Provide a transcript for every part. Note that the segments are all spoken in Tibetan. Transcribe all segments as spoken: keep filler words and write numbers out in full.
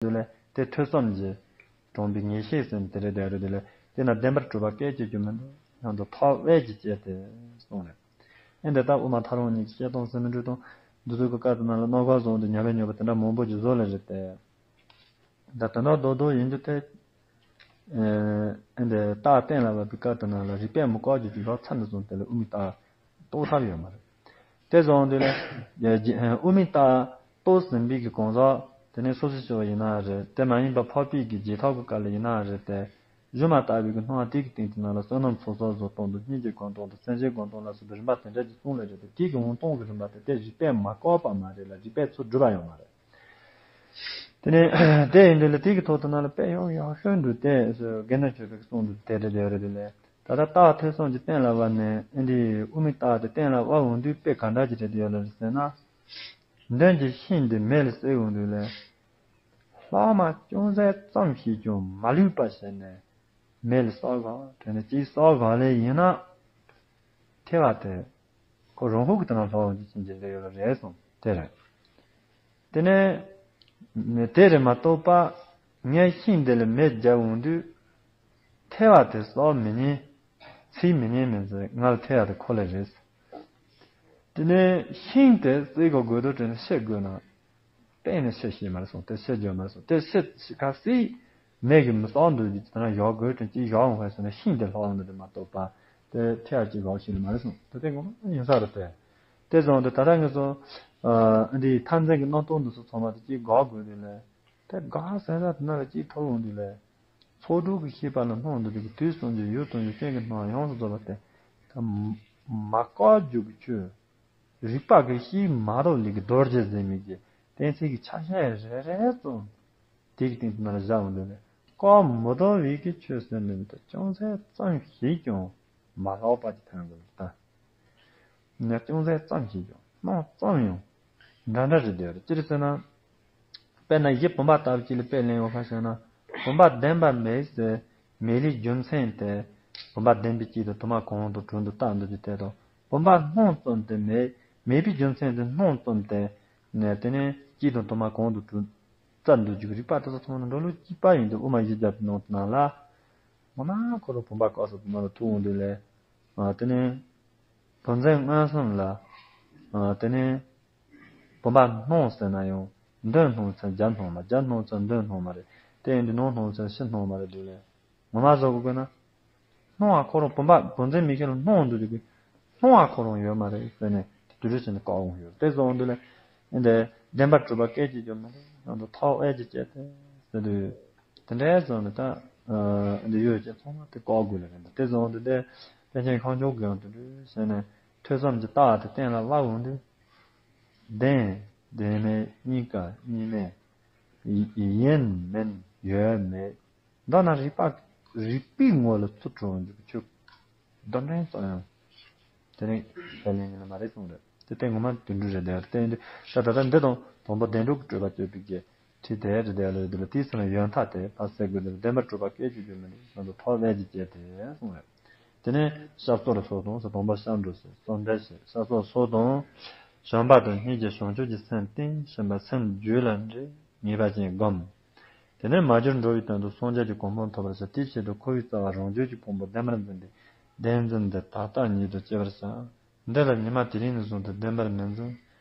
དུ་ལས་དེ་ཐོས་བསམ་གྱིས་དྲངས་པའི་ངེས་ཤེས་ཟེར་ནས་དེ་རེད་དེ་རེད་དེ་ལས་དེ་ན་བདེན་པར་གྲུབ་པ་སྐད་ཅིག་ཀྱང་མི་འདུག་སྙམ་དུ་ཐོག་དབལ་གྱིས་བཅད་དེ་གསུངས་རེད། ཨེ་འདི་ལྟར་དབུ་མ་ཐལ་རང་གཉིས་ཀྱི་བཤད་སྟངས་སེམས་མི་འགྲོ་དང་འདི་ཚོ་གི་བཀའ་དེ་ནང་ལ་རྣམ་པ་གསུམ་དུ་ཉམས་པའི་ཉོན་པ་དེ་འདྲ་མང་པོ་ཞིག་བཟོ་ལེ་རེད་དེ། ད་དེ་འདྲ་རྡོག་རྡོག་ཡིན་རྒྱུ་དེ། ཨེ་འདི་རྟགས་གཏན་ལ་ཕབ་པའི་སྐབས་དེ་ནང་ལ་རིགས་པས་མི་བཀག་རྒྱུ་ཅིག་ལྷག་ཚར་འདི་སོང་དེ་ལ་དབུ་མའི་རྟགས་རྟོགས་ཐབས་ཡོད་མ་རེད། དེ་སོང་དུས་ལ། དབུ་མའི་རྟགས་རྟོགས་ཟིན་པའི་གི་གང་ཟག་དེ་ནས་སོ་སོའི་སྤྱོད་པ་ཡིན་ན་རེད་དེ་མ་ཡིན་པ་འཕགས་པའི་གི་རྗེས་ཐོབ་ཀྱི་སྐབས་ལ་ཡིན་ན་རེད་དེ། གཞི་མ་དག་པའི་གི་སྣང་བ་དེ་གི་སྟེང་དེ་ནང་ལ་བསོད་ནམས་ཚོགས་བསགས་བཟོ་སྟངས་དང་སྙིང་རྗེ་སྒོམ་སྟངས་དང་སེམས་བསྐྱེད་སྒོམ་སྟངས་ལ་སོགས་པའི་རིམ་པ་དེ་འདྲ་ཅིག་གསུངས་ལེ་རེད་དེ་དེ་གི་འོང་སྟངས་ཀྱི་རིམ་པ་དེ་དེ་རིགས་པས་མ་བཀག་པ་མ་རེད་ལ་རིགས་པས་ཚུར་སྒྲུབ་པ་ཡོད་མ་རེད། དེ་ནས་དེ་ཡིན་དུས་ལ་དེ་གི་ཐོག་ཏུ་ན་ལ་དཔེ་ཡང་ཡག་ཤོས་འདུག་སྟེ་དགེ་འདུན་ཆོས་འཕེལ་གྱི་གསུང་འདུག་དེ་འདྲ་དེ་རེད་དེ་ལས་ད་ལྟ་རྟགས་ཐོས་བསམ་གྱི་གཏན་ལ་དབབ་ནས་ཨེ་འདི་དབུ་མའི་རྟགས་དེ་གཏན་ལ་དབབ་འོང་དུས་དཔེ་ག་འདྲ་ཅིག་རེད་དེ་ཡོད་ལ་རེད་ཟེར་ན། མདུན་གྱི་ཤིང་དེ་མེ་ལ་བསྲེགས་འོང་དུས་ལས། ལྷག་མ་ཅུང་ཟད་ཙམ་ཞིག་ཀྱང་མ་ལུས་པ་བྱས་ནས་མེ་ལ་བསྲེགས་ག་དེ་ནས་ཅིག་བསྲེགས་ག་ལས་ཡིན་ན། ཐལ་བ་དེ། ཁོ་རང་ཁོག་གི་དེ་ན་ལྷག་འོང་གི་ཕྱིན་ཅི་ལས་ཡོད་རེད་གསུངས་དེ་རེད། དེ་ནས། དེ་རེད་མ་གཏོགས་པ། ངས་ཤིང་དེ་ལ་མེ་བརྒྱབ་འོང་དུས། ཐལ་བ་དེ་བསྲེགས་མི་ཉན། ཚིག་མི་ཉན་མིན་ཟེར་ང་ལ་ཐལ་བ་དེ་ཁོ་ལ་རེད། དེ་ནས་ཤིང་དེ་བསྲེག་ག་དགོས་དོ་དྲན་ནས་བཤད་དགོས་ན། གཏན་ནས་བཤད་ཤེས་མ་རེད་གསུངས་དེ་བཤད་རྒྱུ་མ་རེད་གསུངས་དེ་བཤད་ཤེས་ཁ་སི། མེ་གི་མི་བསྲེག་འདུག་ཅིག་དེ་ན་ཡག་དགོས་དྲན་ཅིག་ཡག་འོང་བས་ཟེར་ན་ཤིང་དེ་ལྷག་འདུག་དེ་མ་གཏོགས་པ། དེ་ཐལ་བ་ཅིག་ཡག་ཤེས་མ་རེད་གསུངས་དེ་དེ་ངོ་མ་ཡིན་ས་རེད་དེ། དེ་སོང་དུས་ད་ལྟ་ངེད་ཚོ། ཨ་འདི་ཐར་འཛིན་གྱི་རྣམ་རྟོག་འདི་ཚོ་ཚང་མ་དེ་གཅིག་འགག་དགོས་དུས་ལས། དེ་འགག་ཟེར་ས་དེ་ན་ལ་གཅིག་ཐོབ་འོང་དུས་ལས། ཚོགས་དྲུག་གི་ཤེས་པ་ལ་སྣང་འདུག་དུས་དུས་གསུམ་གྱི་ཡུལ་དང་ཡུལ་ཅན་གྱི་སྣང་ཡོངས་སུ་རྫོགས་པ་དེ། ད་མ་བཀག་རྒྱུ་གི་ཆོས། རིག་པ་གི་ཤེས་མ་རྟོགས་ལས་ཀྱི་རྡོ་རྗེ་ཟེར་མི་གི་གཏན་ཚིགས་ཀྱི་ཆ་ཤས་རེ་རེ་ཙམ། དེ་གི་སྟེང་དུ་ན་ལ་བཞག་འོང་དུས་ལས། བཀག་མི་ཐུབ་པའི་གི་ཆོས་ཟེར་ནས་ད་ཅུང་ཟད་ཙམ་ཞིག་ཀྱང་མ་ལྷག་པ་ཅིག་ཐོན་དགོས་ད། ནས་ཅུང་ཟད་ཙམ་ཞིག་ཀྱང་སྣང་ཙམ་ཡང་འདྲ་འདྲ་རེད་དེ་རེད་ཅི་རེད་ཟེར་ན། དཔེར་ན་ཡིད་བུམ་པ་ལྟ་བུ་ཅིག་ལ་དཔེ་ལེན་ཡོང་ཁ་ཤས་ན་བུམ་པ་བདེན་པ་མེད་ཟེར་མེད་ལུགས་རྒྱུ་མཚན་དེ་བུམ་པ་བདེན་པའི་སྐྱིད་དང་དུ་མ་གང་དུ་གྲུབ་འདུག་ལྟ་འདུག་རྒྱུ་དེ་དང་བུམ་པ་སྣང་ཙམ་དེ་མེད་མེད་པའི་རྒྱུ་མཚན་དེ་སྣང་ཙམ་དེ་ནས་དེ་ནས་སྐྱིད་དང་དུ་མ་གང་དུ་གྲུབ་ལྟ་འདུག་རྒྱུ་རིགས་པ་དེ་ཚོ་ཚང་མ་འགྲོ་ལུགས་གཅིག་པ་ཡིན་དུས་དབུ་མ་བཞི་བརྒྱ་པའི་ནང་དུ་ནང་ལ་ངོ་མ་ཁོ་རང་བུམ་པ་བཀག་ས་དུ་མ་ལ་ཐུག་འོང་དུས་ལས། ཨ་དེ་ནས། བུམ་འཛིན་མངོན་སུམ་ལ། ཨ་དེ་ནས། བུམ་པ་སྣང་ཟེར་ན་ཡང་། མདུན་སྣང་ཚུལ་རྒྱབ་སྣང་མ་རྒྱབ་སྣང་ཚུལ་མདུན་སྣང་མ་རེད། དེ་ཡིན་དུས་ནང་སྣང་ཚུལ་ཕྱི་སྣང་མ་རེད་འདུག་ལས། ངོ་མ་བཟོ་དགོས་དགོས་ན། སྣང་བ་ཁོ་རང་བུམ་པ་བུམ་འཛིན་མིག་ཤེས་ལ་སྣང་འདུག་རྒྱུ་གི་སྣང་བ་ཁོ་རང་ཡོད་མ་རེད་ཟེར་ནས་དེ་དུས་རེ་བྱས་ནས་བཀག་འོང་ཡོད་དེ་བཟོ་འོང་དུས་ལས། ཨེ་འདི་བདེན་པར་གྲུབ་པ་སྐད་ཅིག་ཀྱང་མི་རེད་ནང་དུ་ཐོག་ཨེ་ཅིག་བཅད་དེ་ཟེར་དུས། དེ་འདྲའི་བཟོ་ནས་ད། འདི་ཡོད་ཅེས་ཚང་མ་དེ་བཀག་དགོས་ལ་རེད་འདུག་དེ་བཟོ་འོང་དུས་དེ། པཎ་ཆེན་ཁང་ཆུང་གི་ཡང་དུ་འདྲུས་ཟེར་ནས་ཐོས་བསམ་གྱི་རྟགས་དེ་གཏན་ལ་དབབ་འོང་དུས། བདེན། བདེན་མེད་གཉིས་ཀ་གཉིས་མེད། ཡིན་མིན་ཡོད་མེད། མདོར་ན་རིག་པ་རིག་པའི་ངོ་ལ་ཚུར་འཕྲོ་འཇུག་གི་ཆོས། གདོན་འདྲེན་ཙམ་ཡང་། དེ་རིང་ཁས་ལེན་ཡིན་ལ་མ་རེད་གསུངས་རེད། དེ་ལྟས་ངོ་མ་དོན་འགྲུབ་རེད་དེ་བརྟེན་ཏེ་ད་ད་ལྟ་འདི་དང་དང་པོ་བདེན་གྲུབ་ཀྱི་སྤྲོས་པ་གཅོད་པའི་གི་ཁྲིད་དེ་རེད་དེ་ལ་དེ་ལ་དེའི་ཚེ་ན་ཡོན་མཐའ་དེ་ཕར་སེལ་དགོས་དེ་ལ་བདེན་པར་གྲུབ་པ་སྐད་ཅིག་ཀྱང་མི་འདུག་ང་ཚོ་ཐོག་ལས་ཀྱི་བཅད་དེ་གསུངས་རེད། དེ་ནས་ཤ་སོར་སོགས་དང་སོ་དང་པོ་ཤ་འགྲོ་ཟེར་སོ་འདྲ་ཞེས་ཤ་སོར་སོགས་དང་བྱམས་པ་དང་སྙིང་རྗེ་བྱང་ཆུབ་ཀྱི་སེམས་བརྟེན་བྱམས་པ་སེམས་རྒྱུད་ལ་འདྲེས། ངེས་པ་ཅན་བསྒོམ། དེ་ནས་མ་གྱུར་འགྲོ་བའི་དོན་དུ་སངས་རྒྱས་ཀྱི་གོ་འཕང་ཐོབ་པར་བྱ། དེའི་ཆེད་དུ་འཁོར་བའི་རྩ་བ་རང་རྒྱུད་ཀྱི་ཕུང་པོ་བདེན་པར་འཛིན་ཏེ། བདེན་འཛིན་འདི་ད་ལྟ་ཉིད་དུ་སྐྱེ་བར་བྱ། འདི་ལ་ཉི་མ་དེ་རིང་ནས་བཟུང་སྟེ་བདེན་པར་མི་འཛིན།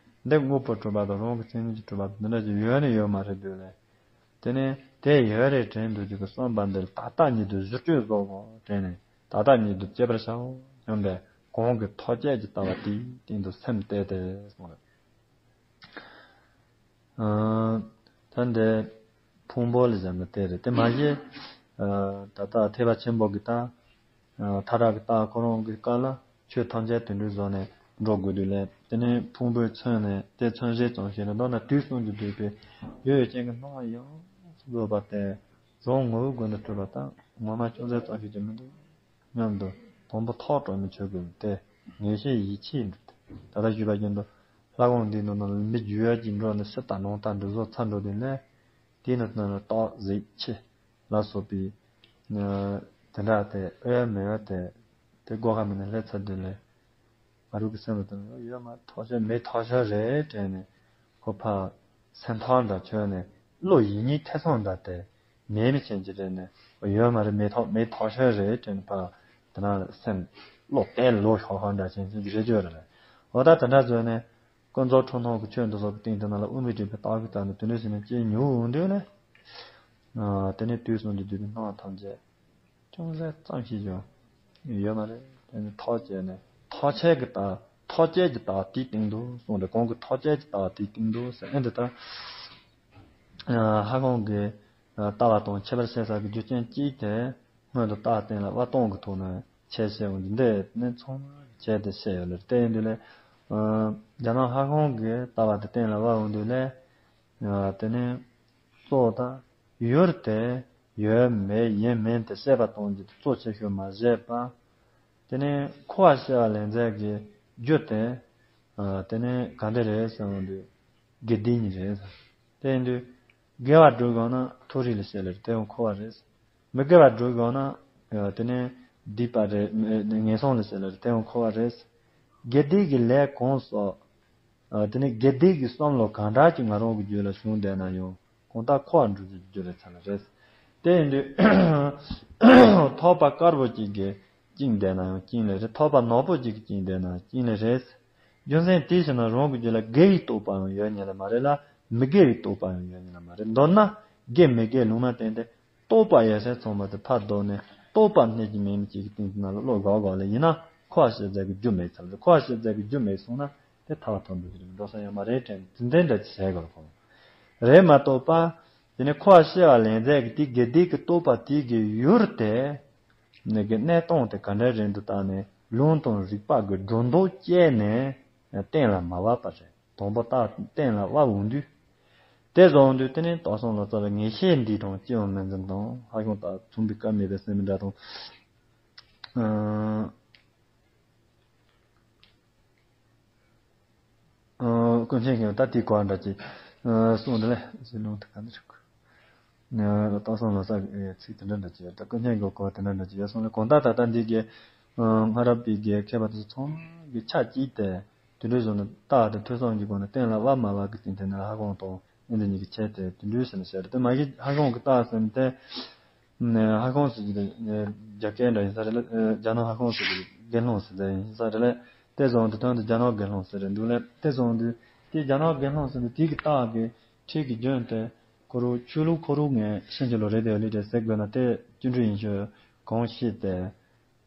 འདི་དངོས་པོར་གྲུབ་པ་དང་རང་གི་མཚན་ཉིད་ཀྱིས་གྲུབ་པ་དང་འདི་འདྲ་ཅིག་ཡོད་ནི་ཡོད་མ་རེད་འདོད་ལས། དེ་ནས་དེ་ཡོད་རེད་དྲན་འདོད་ཀྱི་བསམ་པ་འདི་ལ་ད་ལྟ་ཉིད་དུ་བཞུར་བཅོས་བཟོ་དགོས་དྲན་ནས་ད་ལྟ་ཉིད་དུ་སྐྱེ་བར་བྱའོ་སྙམ་པའི་གོང་གི་ཐག་བཅད་ཀྱི་ལྟ་བ་དེའི་སྟེང་དུ་སེམས་གཏད་དེ་གསུངས་རེད། ད་འདི་ཕུང་པོ་ལ་བཞག་ན་དེ་རེད་དེ་མ་གཞི། ད་ལྟ་ཐེག་པ་ཆེན་པོ་གི་ད། མཐའ་དག་གི་རྟགས་ཁོ་རང་གི་སྐབས་ལ་ཆོས་ཐམས་ཅད་དོན་གྲུབ་བཟོ་ནས་འགྲོ་དགོས་དུས་ལས་དེ་ནས་ཕུང་པོའི་མཚོན་ནས་དེ་མཚོན་བྱེད་ཙམ་ཞིག་ལ་མདོར་ན་དུས་གསུམ་གྱི་འདུས་པའི་ཡོད་ཡོད་ཅན་གྱི་སྣང་བ་ཡོངས་སུ་རྫོགས་པ་དེ་རང་ངོ་བོའི་སྒོ་ནས་གྲུབ་པ་དང་ངོ་མ་ཅུང་ཟད་ཙམ་ཞིག་ཀྱང་མི་འདུག་སྙམ་དུ་དང་པོ་ཐག་གྲོལ་ནས་ཆོས་ཀུན་ཏེ་ངེས་ཤེས་ཡིད་ཆེས་འགྲུབ་སྟེ། ད་ལྟ་ཞུས་པ་བཞིན་དུ་ལྷ་ཁང་འདིའི་ནང་ན་མི་རྒྱུས་ཡོད་ཀྱི་འགྲོ་ནས་ཕྱི་དང་ནང་དང་འདྲ་བཟོ་ཚར་འགྲོ་དུས་ནས་དེའི་ནང་ན་རྟགས་གཟུགས་ཆེ་ལ་སོགས་པའི་དེ་འདྲ་དེ་ཨེ་མེད་པ་དེ་དེ་སྒོ་ཁ་མིན་ནས་སླེབས་ཚར་དུས་ལས་ང་རང་གི་སེམས་ལ་དོན་ཡོད་མ་ཐག་ཆོད་མེད་ཐག་ཆོད་རེད་དྲན་ནས་ཁོ་ཕར་སེམས་ཐག་འདྲ་ཆོད་ནས། བློ་ཡིད་གཉིས་ཐེ་ཚོམ་འདྲ་དེ་མེད་མི་ཅན་གྱི་རེད་ནས་ཡོད་མ་རེད། མེད་ཐག་མེད་ཐག་ཆོད་རེད་དྲན་པ་དེ་ན་སེམས་བློ་གཏད་ལོ་ཤོག་ཤོག་འདྲ་ཅན་ཅན་གྱི་རེད་ཅོ་རེད། འོ་ད་དེ་འདྲ་བཟོས་ནས་ཀུན་རྫོབ་འཁྲུལ་སྣང་གི་ཆོས་འདི་ཚོ་གི་སྟེང་དེ་ན་ལ་དབུ་མའི་སྒྲུབ་པའི་རྟགས་ཀྱི་རྟགས་ནི་དེ་འདྲ་ཞིག་ནས་སྐྱེ་མྱོང་འོང་དུས་ནས། དེ་ནས་དུས་གསུམ་གྱི་འདུས་པའི་སྣང་བ་ཐམས་ཅད་ཅུང་ཟད་ཙམ་ཞིག་ཀྱང་ཡོད་མ་རེད། དེ་ནི་ཐག་བཅད་ནས་ཐག་བཅད་ཀྱི་རྟགས་ཐག་བཅད་ཀྱི་རྟགས་དེའི་སྟེང་དུ་གསུངས་ཏེ། གོང་གི་ཐག་བཅད་ཀྱི་རྟགས་དེའི་སྟེང་དུ་ཟེར་ཨེ་འདི་ལྟར། ཧ་གོ་གི་ལྟ་བ་དང་ཁྱད་པར་བཤད་ས་གི་རྒྱུ་རྐྱེན་གཅིག་དེ་སྔོན་དུ་རྟགས་གཏན་ལ་དབབ་སྟངས་ཀྱི་ཐོག་ནས་ཁྱད་བཤད་འོང་གི་འདི་ནི་ཚང་མ་ཁྱད་དེ་བཤད་ཡོད་ལ་བལྟས་ཡིན་དུས་ལས། རྒྱ་ནག་ཧ་གོ་གི་ལྟ་བ་དེ་གཏན་ལ་དབབ་འོང་དུས་ལས། དེ་ནས་གཙོ་བོ་དང་ཡུལ་དེ་ཡོད་མེད་ཡིན་མིན་དེ་བཤད་པ་གཏོང་རྒྱུ་དེ་གཙོ་ཆེ་ཤོས་མ་བྱས་པ། དེ་ནས་འཁོར་བ་ཤེས་པ་ལེན་ཚད་ཀྱི་རྒྱུ་དེ། དེ་ནས་ག་འདྲ་རེད་ཟེར་བ་འདུག་དགེ་སྡིག་གཉིས་རེད། དེ་ཡིན་དུས་དགེ་བ་སྒྲུབ་དགོས་ན་མཐོ་རིས་ལ་བྱེད་ལེར་དེ་ཡང་འཁོར་བ་རེད། མི་དགེ་བ་སྒྲུབ་དགོས་ན་དེ་ནས་སྡིག་པ་རེད། ངན་སོང་ལ་བྱེད་ལེར་དེ་ཡང་འཁོར་བ་རེད། དགེ་སྡིག་གི་ལས་གང་སོགས། དེ་ནས་དགེ་སྡིག་གི་བསམ་བློ་གང་དྲག་ཅིག་ང་རང་གི་རྒྱུད་ལ་བྱུང་བསྡད་ན་ཡང་གང་ལྟར་འཁོར་བ་འགྲོ་རྒྱུ་རྒྱུ་རེད་ཚར་ལ་རེད། དེ་ཡིན་དུས་ཐོབ་པ་དཀར་པོ་གཅིག་གིས་བཅིངས་བསྡད་ན་ཡང་བཅིངས་ལེ་རེད། ཐོབ་པ་ནག་པོ་གཅིག་གིས་བཅིངས་བསྡད་ན་བཅིངས་ལེ་རེད། རྒྱུ་མཚན་དེའི་ཕྱིར་ན་རང་གི་རྒྱུད་ལ་དགེ་བའི་རྟོགས་པའང་ཡོད་ཉེ་ལ་མ་རེད་ལ། མི་དགེ་བའི་རྟོགས་པའང་ཡོད་ཉེ་ལ་མ་རེད། མདོར་ན་དགེ་མི་དགེ་ལུང་མ་བསྟན་ཏེ། རྟོགས་པ་ཡོད་ཚད་ཚང་མ་དེ་ཕར་ལྡོག་ནས་རྟོགས་པ་སྣོད་ཀྱི་མེད་མི་གཅིག་གི་སྟེང་དུ་ན་ལ་བློ་འགག་འགག་ལ་ཡིན་ན་འཁོར་བ་ཤེས་ཚད་ཀྱི་རྒྱུ་མེད་ཚར་ལ། འཁོར་བ་ཤེས་ཚད་ཀྱི་རྒྱུ་མེད་སོང་ན་དེ་ཐར་པ་ཐོབ་འགྲོ་གི་རེད། འགྲོ་ས་ཡོད་མ་རེད་དྲན་དེ་འདྲ་འདྲ་ཅིག་བྱས་དགོས་རེད་ཁོང་། རེད་མ་གཏོགས་པ། དེ་ནས་འཁོར་བ་ཤེས་པ་ལེན་ཚད་ཀྱི་དེ་དགེ་སྡིག་གི་རྟོགས་པ་དེ་གི་ཡུལ་དེ། ནས་ཀྱི་གནས་སྟངས་དེ་ག་འདྲ་རེད་འདུག་བལྟས་ནས་ལུང་དང་རིགས་པ་གི་སྒྲོ་འདོགས་བཅད་ནས་གཏན་ལ་མ་བབས་པ་རེད། དང་པོ་རྟགས་གཏན་ལ་དབབ་འོང་དུས། དེ་བཟོ་འོང་དུས་དེ་ནས་རྟོགས་སོང་ལ་རྩ་བའི་ངེས་ཤེས་འདི་དང་སྐྱེ་བ་མི་འཛིན་དང་ཧ་ཤང་དག་མཚུངས་པའི་སྐབས་མེད་པའི་སེམས་འདྲ་དང་། ཀུན་མཁྱེན་གྱིས་ད་དེའི་གོ་བ་འདྲ་ཅིག་གསུངས་འདི་ལས་ཟིན་ལུང་དེ་ག་འདི་རེད། རྟོགས་སོང་ལ་ས་ཚིག་དེ་འདྲ་འདྲ་ཅིག་ཡོད། ད་ཀུན་མཁྱེན་གྱི་གོ་བ་དེ་འདྲ་འདྲ་ཅིག་ཡོད་སོང་ལ་གང་ལྟར་ད་ལྟ་འདི་གའི་སྔ་རབས་པའི་གི་མཁས་པ་དེ་ཚོ་ཚང་མ་གི་ཆ་གཅིག་དེ་དེ་འདྲའི་བཟོ་ནས་རྟགས་དེ་ཐོས་བསམ་གྱི་སྒོ་ནས་གཏན་ལ་དབབ་མ་དབབ་ཀྱི་སྟེང་དེ་ནས་ཧ་གོ་དང་ཨེ་འདི་གཉིས་ཀྱི་ཆ་དེ་དེ་འདྲའི་ཟེར་ནས་བཤད་རེད། དེ་མ་གཞི་ཧ་གོ་གི་རྟགས་ཟེར་ནས་དེ། ནས་ཧ་ཁོང་སི་ཅི་རྒྱ་སྐད་འདྲ་ཡིན་ས་རེད་ལ། རྒྱ་ནག་ཧ་ཁོང་སི་ཅི་དགེ་སློང་སི་ཟེར་ཡིན་ས་རེད་ལ། དེ་བཟོ་འདི་དོན་དུ་རྒྱ་ནག་དགེ་སློང་སི་རེད་འདུག་ལ། དེ་བཟོ་འདི་དེ་རྒྱ་ནག་དགེ་སློང་སི་འདི་དེ་གི་རྟགས་ཀྱི་ཁྲིད་ཀྱི་རྒྱུན་དེ་ཁོ་རུ་ཆོས་ལུགས་ཁོ་རུ་ངས་ཤིན་ཅི་ལོ་རེད་དེ་ལི་དེ་ཟེར་དགོས་ན་དེ་བཅུ་འདྲི་ཡིན་ཤོད་གང་ཤེས་ཏེ།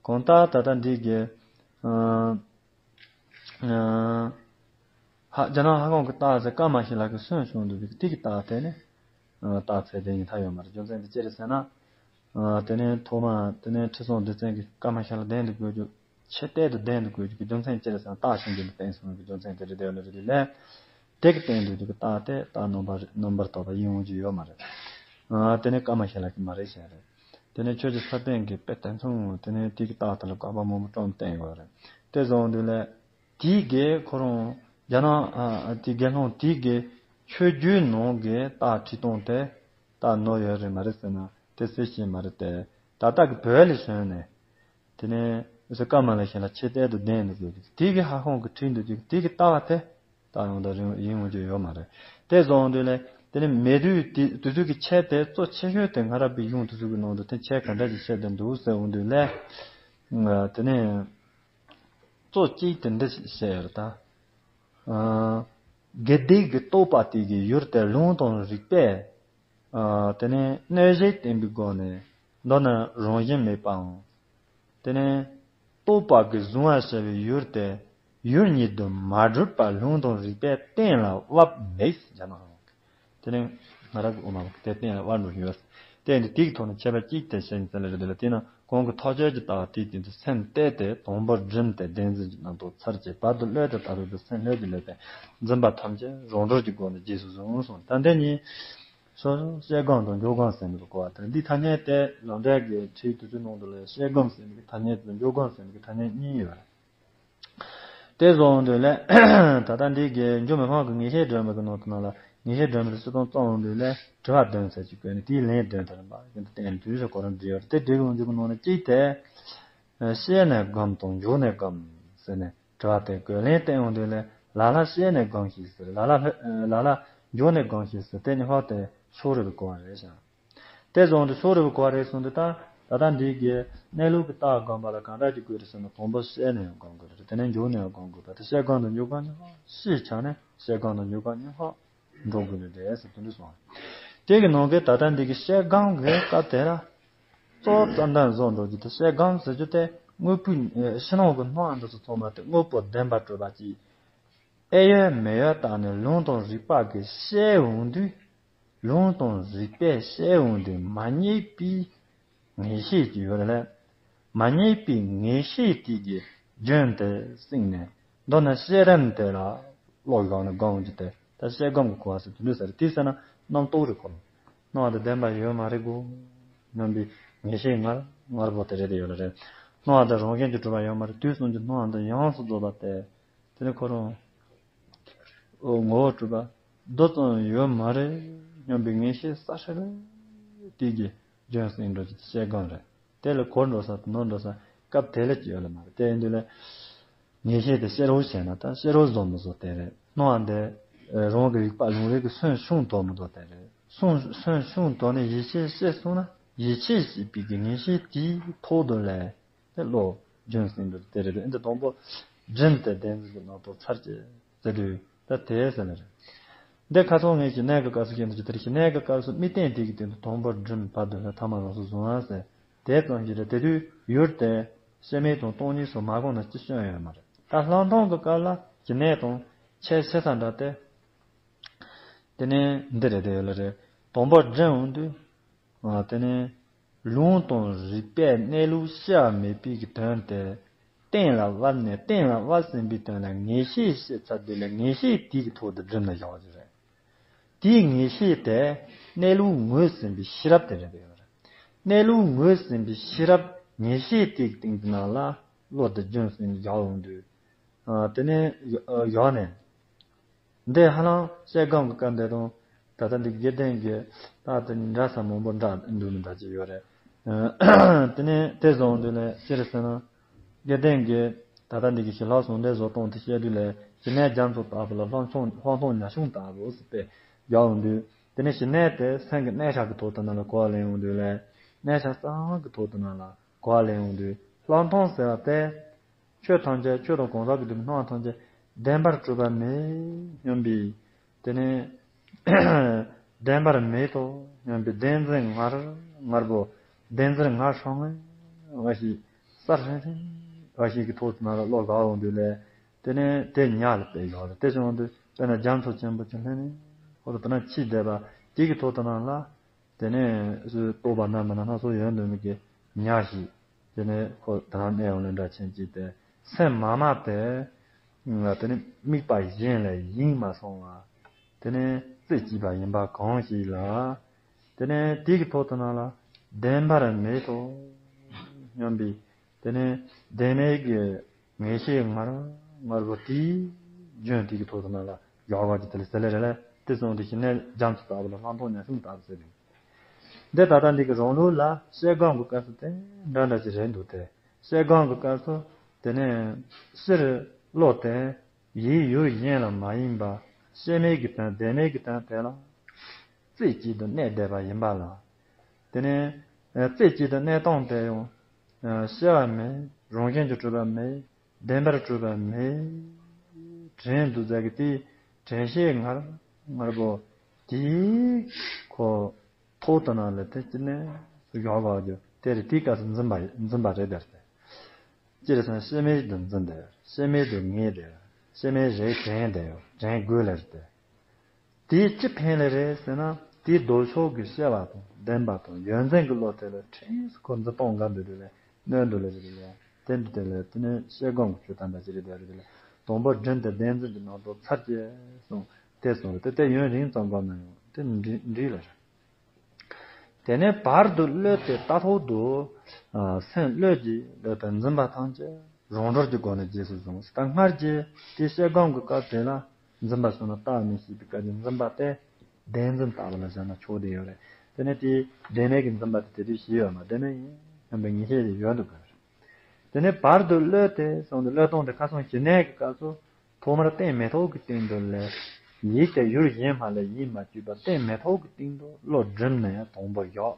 གང་ལྟར་ད་ལྟ་འདི་གི་ཨ། ཧ་རྒྱ་ནག་ཧ་ཁོང་གི་རྟགས་ཟེར་ཀ་མ་ཤི་ལ་གི་སོན་བྱུང་འདུག་གི་དེ་གི་རྟགས་དེ་ནི་རྟགས་ཚད་དེ་ཡིན་ཐག་ཡོད་མ་རེད། རྒྱུ་མཚན་དེ་ཅི་རེད་ཟེར་ན། དེ་ནས་ཐོག་མ་དེ་ནས་ཁྲི་སྲོང་ལྡེ་བཙན་གྱི་ཀ་མ་ཤི་ལ་གདན་དུ་བཀོད་རྒྱུ་ཆེ་གཏད་དུ་གདན་དུ་བཀོད་རྒྱུ་གི་རྒྱུ་མཚན་ཅི་རེད་ཟེར་ན་རྟགས་ཤིང་གི་བསྟན་སོང་གི་རྒྱུ་མཚན་དེ་རེད་དེ་ལ་རེད་ལས། དེ་གི་སྟེང་དུ་རྒྱུ་གི་རྟགས་དེ་རྟགས་རྣམ་པར་རྣམ་པར་དག་པ་ཡིན་འོང་རྒྱུ་ཡོད་མ་རེད། དེ་ནས་ཀ་མ་ཤི་ལ་གི་མ་རེད་ཟེར་རེད། དེ་ནས་ཆོས་ཀྱི་ས་པཎ་གྱི་དཔེ་དེ་མཚུངས་དེ་ནས་དེ་གི་རྟགས་དེ་ལ་བཀག་པ་མང་པོ་བཀྲམ་བསྟན་ཡོད་རེད། དེ་བཟོ་འོང་དུས་ལས། དེའི་གི་ཁོ་རང་རྒྱ་ནག་དེའི་དགེ་སློང་དེའི་གི་ཆོས་བརྒྱུད་ནང་གི་རྟགས་ཁྲིད་སྟངས་དེ་རྟགས་ནོར་ཡོད་རེད་མ་རེད་ཟེར་ན་དེ་སྲིད་ཤེས་མ་རེད་དེ། ད་ལྟ་གི་བོད་ལ་བྱོན་ནས་དེ་ནས་ཟེར་ཀ་མ་ལ་ཤེས་ལ་ཆེ་གཏད་དུ་གདན་དུ་བཀོད་དེ་དེའི་གི་ཧ་ཧོང་གི་ཁྲིད་འདུག་དེའི་གི་རྟགས་དེ་རྟགས་ཡོང་ད་རིང་ཡིན་འོང་རྒྱུ་ཡོད་མ་རེད། དེ་བཟོ་འོང་དུས་ལས་དེ་ནས་མེ་དུས་དེ་དུས་ཚོད་ཀྱི་ཆེད་དེ་གཙོ་ཆེ་ཤོས་དེ་སྔ་རབས་པའི་གཞུང་དེ་ཚོ་གི་ནང་དུ་དེ་ཆེད་ག་འདྲ་ཞིག་བཤད་དེ་འདུག་ཟེར་འོང་དུས་ལས། དེ་ནས། གཙོ་གཅིག་དེ་འདི་ཞིག་བཤད་ཡོད་ད། དགེ་སྡིག་གི་རྟོགས་པ་དེ་གི་ཡུལ་དེ་ལུང་དང་རིགས་པས། དེ་ནས་གནོད་བྱེད་བསྟན་པའི་སྒོ་ནས་མདོར་ན་རང་བཞིན་མེད་པའང་། དེ་ནས་རྟོགས་པ་གི་གཟུང་བ་བྱ་བའི་ཡུལ་དེ་ཡུལ་ཉིད་དུ་མ་གྲུབ་པ་ལུང་དང་རིགས་པས་གཏན་ལ་དབབ་མེད་ཟེར་ན། དེ་ནས་ང་རང་གི་དབུ་མ་དེ་གཏན་ལ་དབབ་འགྲོ་ཡོད། དེ་འདི་དེའི་ཐོག་ནས་ཁྱད་པར་གཅིག་དེ་བཤད་ཡིན་ཟེར་ལ་རེད་དེ་ལ་དེ་ན་གོང་གི་ཐག་ཆོད་ཀྱི་ལྟ་བ་དེའི་སྟེང་དུ་སེམས་གཏད་དེ་དང་པོར་བསྒྲིམས་ཏེ་བདེན་འཛིན་གྱི་རྣམ་རྟོག་ཚར་གཅིག་བར་དུ་གློད་དེ་ད་ལྟ་དུ་སེམས་ལྷོད་དེ་ལས་པས་འཛིན་པ་ཐམས་ཅད་རང་གྲོལ་གྱི་སྒོ་ནས་རྗེས་སུ་བཟུང་གསུངས། ད་འདི་ཉིད་སོ་སོ་ཤེལ་སྒོམ་དང་འཇུག་སྒོམ་ཟེར་ནས་གོ་བ་དང་འདི་ཐ་སྙད་དེ་ལམ་འབྲས་ཀྱི་ཁྲིད་དུས་ཚོད་ནང་དུ་ལས་ཤེལ་སྒོམ་ཟེར་ནས་ཀྱི་ཐ་སྙད་དང་འཇུག་སྒོམ་ཟེར་ནས་ཀྱི་ཐ་སྙད་གཉིས་ཡོད། དེ་བཟོ་འོང་དུས་ལས། ད་ལྟ་འདི་གའི་འཇུ་མི་ཕམ་གྱི་ངེས་ཤེས་སྒྲོན་མེ་གི་ནང་དུ་ནང་ལ་ངེས་ཤེས་སྒྲོན་མེ་དེ་སུ་དང་བཙོང་འོང་དུས་ལས་དྲི་བ་བདུན་ཟེར་གྱི་བཀོད་ནས་དེའི་ལན་བདུན་དེ་རིམ་པ་ཡིན་དུ་བསྟན་དུས་སུ་གོ་རིམ་བསྒྲིགས་ཡོད་དེ་བསྒྲིགས་འོང་རྒྱུ་གི་ནང་ནས་གཅིག་དེ། ཤེས་ནས་སྒོམ་དང་འཇུག་ནས་སྒོམ་ཟེར་ནས་དྲི་བ་དེ་བཀོད་ལན་བསྟན་འོང་དུས་ལས་ལ་ལ་ཤེས་ནས་སྒོམ་ཤིག་ཟེར་ལ་ལ་ལ་ལ་འཇུག་ནས་སྒོམ་ཤིག་ཟེར་དེ་གཉིས་ཕར་དེ། ཕྱོགས་རིས་པའི་གོ་བ་རེད་ཤག་དེ་བཟུང་སྟེ་ཕྱོགས་རིས་པའི་གོ་བ་རེད་གསུངས་ཏེ། ད་ད་ལྟ་འདི་གི་གནས་ལུགས་ཀྱི་རྟགས་སྒོམ་པ་ལ་གང་འདྲ་ཅིག་དགོས་རེད་ཟེར་ན། དང་པོ་ཤེས་ནས་སྒོམ་དགོས་རེད། དེ་ནས་འཇུག་ནས་སྒོམ་དགོས་པ་དེ། ཤེས་སྒོམ་དུ་འཇུག་པ་ཉིད་ཤེས་བྱ་ནས་ཤེས་སྒོམ་དུ་འཇུག་པ་ཉིད་འགྲོ་དགོས་ནི་རེད་ཟེར་དེ་འདྲ་གསུངས། དེ་གི་ནང་གི་ད་ལྟ་འདི་གི་ཤེས་སྒོམ་གྱི་སྐབས་དེ་ལ་གཙོ་བོ་རྩ་བ་ནས་བཟུང་འགྲོ་རྒྱུ་དེ། ཤེས་སྒོམ་ཟེར་རྒྱུ་དེ་དངོས་པོའི་ཕྱི་ནང་གི་སྣང་བ་འདི་ཚོ་ཚང་མ་དེ་དངོས་པོ་བདེན་པར་གྲུབ་པ་ཅིག་ཨེ་ཡོད་མེ་ཡོད་བཏགས་ནས་ལུང་དང་རིགས་པ་གིས་བཤད་འོང་དུས། ལུང་དང་རིགས་པས་བཤད་འོང་དུས་མ་རྙེད་པའི་ངེས་ཤེས་ཀྱི་ཡོད་ལ། མ་རྙེད་པའི་ངེས་ཤེས་དེ་གི་རྒྱུན་དེ་བསྲིངས་ནས། མདོར་ན་ཤེས་རབ་དེ་ལ་བློ་བཞག་ནས་སྒོམ་རྒྱུ་དེ་ད་ཤེས་སྒོམ་གྱི་གོ་བ་ཟེར་དུས་འདུག་ཟེར། དེ་ཟེར་ན་རྣམ་རྟོག་རེད་ཁོ། སྣང་བ་དེ་བདེན་པ་ཡོད་མ་རེད་གོ་སྙམ་པའི་ངེས་ཤེས་ངར་ངར་པོ་དེ་རེད་དེ་ཡོད་ལ་རེད། སྣང་བ་དེ་རང་བཞིན་གྱིས་གྲུབ་པ་ཡོད་མ་རེད། དུས་གསུམ་གྱི་སྣང་བ་དེ་ཡོངས་སུ་རྫོགས་པ་དེ། དེ་ནི་ཁོ་རང་ངོ་བོ་གྲུབ་པ་རྡོ་ཙམ་ཡོད་མ་རེད་སྙམ་པའི་ངེས་ཤེས་གསལ་ཧྲིལ་དེ་གི་རྒྱུན་བསྲིངས་འགྲོ་རྒྱུ་དེ་ཤེས་སྒོམ་རེད། དེ་ལ་གོ་འགྲོ་ས་དང་ནོར་འགྲོ་ས་སྐབས་དེ་ལ་ཅི་ཡོད་ལ་མ་རེད། དེ་ཡིན་དུས་ལ་ངེས་ཤེས་དེ་ཤེས་རོགས་བྱས་ན། ད་ཤེས་རོགས་བཟོ་མི་བཟོ་དེ་རེད། སྣང་བ་འདི་རང་གི་རིག་པ་ལུང་རིགས་ཀྱི་སོན་ཤུགས་འདོན་མི་འདོན་དེ་རེད། སོན་སོན་ཤུགས་འདོན་ནས་ཡིད་ཆེས་ཤེས་སོང་ན། ཡིད་ཆེས་ཤེས་པའི་གི་ངེས་ཤེས་དེའི་ཐོག་ཏུ་ལས། དེ་བློ་རྒྱུན་བསྲིངས་འགྲོ་དེ་རེད། འདི་དང་པོ་སྒྲིམ་སྟེ་བདེན་འཛིན་གྱི་སྣང་སྟོབས་ཚར་གཅིག་ཟེར་དུས་ད་དེ་ཟེར་ནི་རེད། འདི་ཁ་སང་ངས་ཞི་གནས་ཀྱི་སྐབས་སུ་བཤད་འདུག་ཅི་ལྟར། ཞི་གནས་ཀྱི་སྐབས་སུ་དམིགས་རྟེན་དེ་གི་སྟེང་དུ་དང་པོ་སྒྲིམ། བར་དུ་ལྷོད། ཐ་མ་རང་སོར་བཟུང་བ་ཟེར། དེ་ཙམ་ཞིག་རེད། དེ་དུས་ཡུལ་དེ་སྐྱེ་མེད་དང་སྟོང་ཉིད་སོགས་མ་གོ་ན་ཅི་སྐྱོན་ཡོད་མ་རེད། ད་ལྷག་མཐོང་གི་སྐབས་ལ་ཞི་གནས་དང་ཁྱད་ཆེ་ས་འདྲ་སྟེ། དེ་ནས་འདི་རེད་དེ་ཡོད་ལ་རེད། དང་པོ་སྒྲིམ་འོང་དུས། ཨ། དེ་ནས་ལུང་དང་རིགས་པས་གནས་ལུགས་ཤེས་པ་མེད་པའི་གི་དོན་དེ་གཏན་ལ་དབབ་ནས། གཏན་ལ་དབབ་ཟིན་པའི་དོན་ལ་ངེས་ཤེས་སྐྱེས་ཚར་དུས་ལ་ངེས་ཤེས་དེའི་གི་ཐོག་ཏུ་སྒྲིམ་ནས་བཞག་རྒྱུ་རེད། དེའི་ངེས་ཤེས་དེ་གནས་ལུགས་ངོས་ཟིན་པའི་ཤེས་རབ་དེ་རེད་དེ་ཡོད་རེད། གནས་ལུགས་ངོས་ཟིན་པའི་ཤེས་རབ་ངེས་ཤེས་དེའི་སྟེང་གི་ནང་ལ་བློ་དེ་རྒྱུན་བསྲིངས་བཞག་འོང་དུས། ཨ། དེ་ནས་ཡོ་ཡོག་ནས། འདི་ཧ་ལམ་ཤེས་སྒོམ་གྱི་སྐབས་འདི་དང་། ད་ལྟ་འདི་དགེ་ལྡན་གྱི་ད་ལྟ་འདི་འདྲ་ས་མང་པོ་འདྲ་འདུག་མི་འདྲ་ཅིག་ཡོད་རེད། དེ་ནས་དེ་བཟུང་དུས་ནས་ཅི་རེད་ཟེར་ན། དགེ་ལྡན་གྱི་ད་ལྟ་འདི་གི་ཞི་ལྷག་ཟུང་འབྲེལ་བཟོ་སྟངས་དེ་བཤད་དུས་ལས། ཞི་གནས་རྒྱ་མཚོ་ལྟ་བུ་ལ་ལྷག་མཐོང་ལྷག་མཐོང་ཉ་ཆུང་ལྟ་བུ་ཟེར་ཏེ་ཡོང་དུས། དེ་ནས་ཞི་གནས་དེ་སེམས་ཀྱི་གནས་ཆགས་ཀྱི་ཐོག་ཏུ་ནང་ལ་གོ་བ་ལེན་ཡོང་དུས་ལས། གནས་ཆགས་གསང་སྔགས་ཀྱི་ཐོག་ཏུ་ནང་ལ་གོ་བ་ལེན་ཡོང་དུས། ལྷག་མཐོང་ཟེར་བ་དེ། ཆོས་ཐམས་ཅད། ཆོས་དང་གང་ཟག་གི་སྒྲིབ་སྣང་ཐམས་ཅད་བདེན་པར་གྲུབ་པ་མེད་སྙམ་པའི། དེ་ནས་བདེན་པར་མེད་དོ་སྙམ་པའི་བདེན་འཛིན་ངར་ངར་པོ། བདེན་འཛིན་ངར་ཧྲང་ངར་བ་ཞིག་གསལ་ཧྲིང་ཧྲིང་བ་ཞིག་གི་ཐོག་ཏུ་ནང་ལ་བློ་བསྒག་འོང་དུས་ལས། དེ་ནས་དེ་ཉག་ལ་བལྟས་ཡོང་རེད། དེ་བྱུང་དུས་དཔེར་ན་རྒྱ་མཚོ་ཆེན་པོ་ཅིག་ལྷོད་ནས། ཁོ་ལ་དེ་ན་ཆུ་བསྡད་པ་དེ་གི་ཐོག་ཏུ་ནང་ལ། དེ་ནས་སུ་རྟོག་པ་སྣ་མིན་སྣ་ཚོགས་ཡོད་འདུག་མི་གི་ཉག་ཞིག་དེ་ནས་ཁོ་ད་རང་གནས་ཡོང་ལེ་འདྲ་ཆེན་གཅིག་དེ་སེམས་མ་མ་དེ། དེ་ནས་དམིགས་པ་གཞན་ལ་ཡེངས་མ་སོང་བ། དེ་ནས་རྩེ་གཅིག་པ་ཡིན་པ་གང་ཞིག་ལ། དེ་ནས་དེ་གི་ཐོག་ཏུ་ནང་ལ་བདེན་པར་མེད་དོ་སྙམ་པའི། དེ་ནས་བདེན་མེད་ཀྱི་ངེས་ཤེས་ངར་ངར་པོ་དེའི་རྒྱུན་དེ་གི་ཐོག་ཏུ་ནང་ལ་ཡོད་པ་ཅིག་དེ་ལ་ཟེར་ལེ་རེད་ལ། དེ་སོང་དུས་ཞི་གནས་རྒྱ་མཚོ་ལྟ་བུ་ལ་ལྷག་མཐོང་ཉ་ཆུང་ལྟ་བུ་ཟེར་རེད། འདི་ད་ལྟ་འདི་གི་རང་ལུགས་ལ་ཤེས་སྒོམ་གྱི་སྐབས་སུ་དེ་འདྲ་འདྲ་ཅིག་རེད་འདུག་སྟེ། ཤེས་སྒོམ་གྱི་སྐབས་སུ་དེ་ནས་སྤྱིར་བློ་དེ་ཡིད་ཡུལ་གཞན་ལ་མ་ཡེངས་པ། སྐྱེ་མེད་ཀྱི་དོན་བདེན་མེད་ཀྱི་དོན་དེ་ལ་རྩེ་གཅིག་ཏུ་གནས་བསྡད་པ་ཡིན་པ་ལ། དེ་ནས་རྩེ་གཅིག་ཏུ་གནས་སྟངས་དེ་ཡང་སྐྱེ་བ་མེད། རང་བཞིན་གྱིས་གྲུབ་པ་མེད། བདེན་པར་གྲུབ་པ་མེད། དྲན་འདུག་ཟེར་གི་དེ་དྲན་ཤེས་ངར་ངར་པོ་དེ་ཁོ་ཐོག་ཏུ་ནང་ལ་དེ་ཅི་ནས་སུ་ཡོད་པ་རྒྱུ་དེ་རེད། དེའི་སྐབས་སུ་འཛིན་པ་འཛིན་པ་རེད་དེ། སྟེ། སྤྱིར་བཏང་སྐྱེ་མེད་དུ་འཛིན་དེ། སྐྱེ་མེད་དུ་ངེས་དེ། སྐྱེ་མེད་རེད་དྲན་དེ། དྲན་དགོས་ལེ་རེད་དེ། དེས་ཅི་ཕན་ལེ་རེད་ཟེར་ན། དེའི་ལྡོག་ཕྱོགས་ཀྱི་སྐྱེ་བ་དང་བདེན་པ་དང་ཡོད་འཛིན་གྱི་བློ་དེ་ལ་ཕྲན་སུ་ཁོ་འཛིན་སྟངས་འགའ་འདུག་དེ་ལ་གནོད་འདུག་ལེ་རེད་དེ་ལ། དེ་འདི་དེ་ལ་དེ་ནི་ཤེས་སྒོམ་གྱི་ཆོས་དམ་པ་ཅི་རེད་དེ་རེད་དེ་ལ། དང་པོ་སྒྲིམ་དེ་བདེན་འཛིན་གྱི་སྣང་སྟོབས་ཚར་གཅིག་སོང་དེ་སོང་རེད་དེ། དེ་ཡུན་རིང་ཙམ་འགོར་ན་ཡང་དེ་འགྲིག་འགྲིག་ལེ་རེད། དེ་ནས་བར་དུ་གློད་དེ་ལྟ་ཐོག་ཏུ། ཨ། སེམས་གློད་ཀྱིས་གློད་པའི་འཛིན་པ་ཐམས་ཅད་རང་གྲོལ་གྱི་སྒོ་ནས་རྗེས་སུ་བཟུང་། ད་སྔར་གྱི་དེ་ཤེས་སྒོམ་གྱི་སྐབས་དེ་ལ་འཛིན་པ་བྱུང་ན་བརྟག་ནས་ཤེས་པའི་སྐབས་ཀྱི་འཛིན་པ་དེ་བདེན་འཛིན་ལྟ་བུ་ལ་བཞག་ན་ཆོག་དེ་ཡོད་རེད། དེ་ནས་དེ་བདེན་མེད་ཀྱི་འཛིན་པ་དེ་དེ་དུས་ཞིག་ཡོད་མ་བདེན་མེད་ཡིན་སྙམ་པའི་ངེས་ཤེས་དེ་ཡོད་འདུག་ག་རེད། དེ་ནས་བར་དུ་གློད་དེ་སོང་དུས་གློད་སྟངས་དེ་ཁ་སང་ཞི་གནས་ཀྱི་སྐབས་སུ། ཐོག་མར་རྟེན་མེ་ཏོག་གི་སྟེང་དུ་ལས། ཡིད་དེ་ཡུལ་གཞན་སྨྲ་ལས་ཡིད་མ་གཅོད་པ་གཏན་མེད་ཐོག་གི་སྟེང་དུ་བློ་སྒྲིམ་ནས་དང་པོ་བཞག་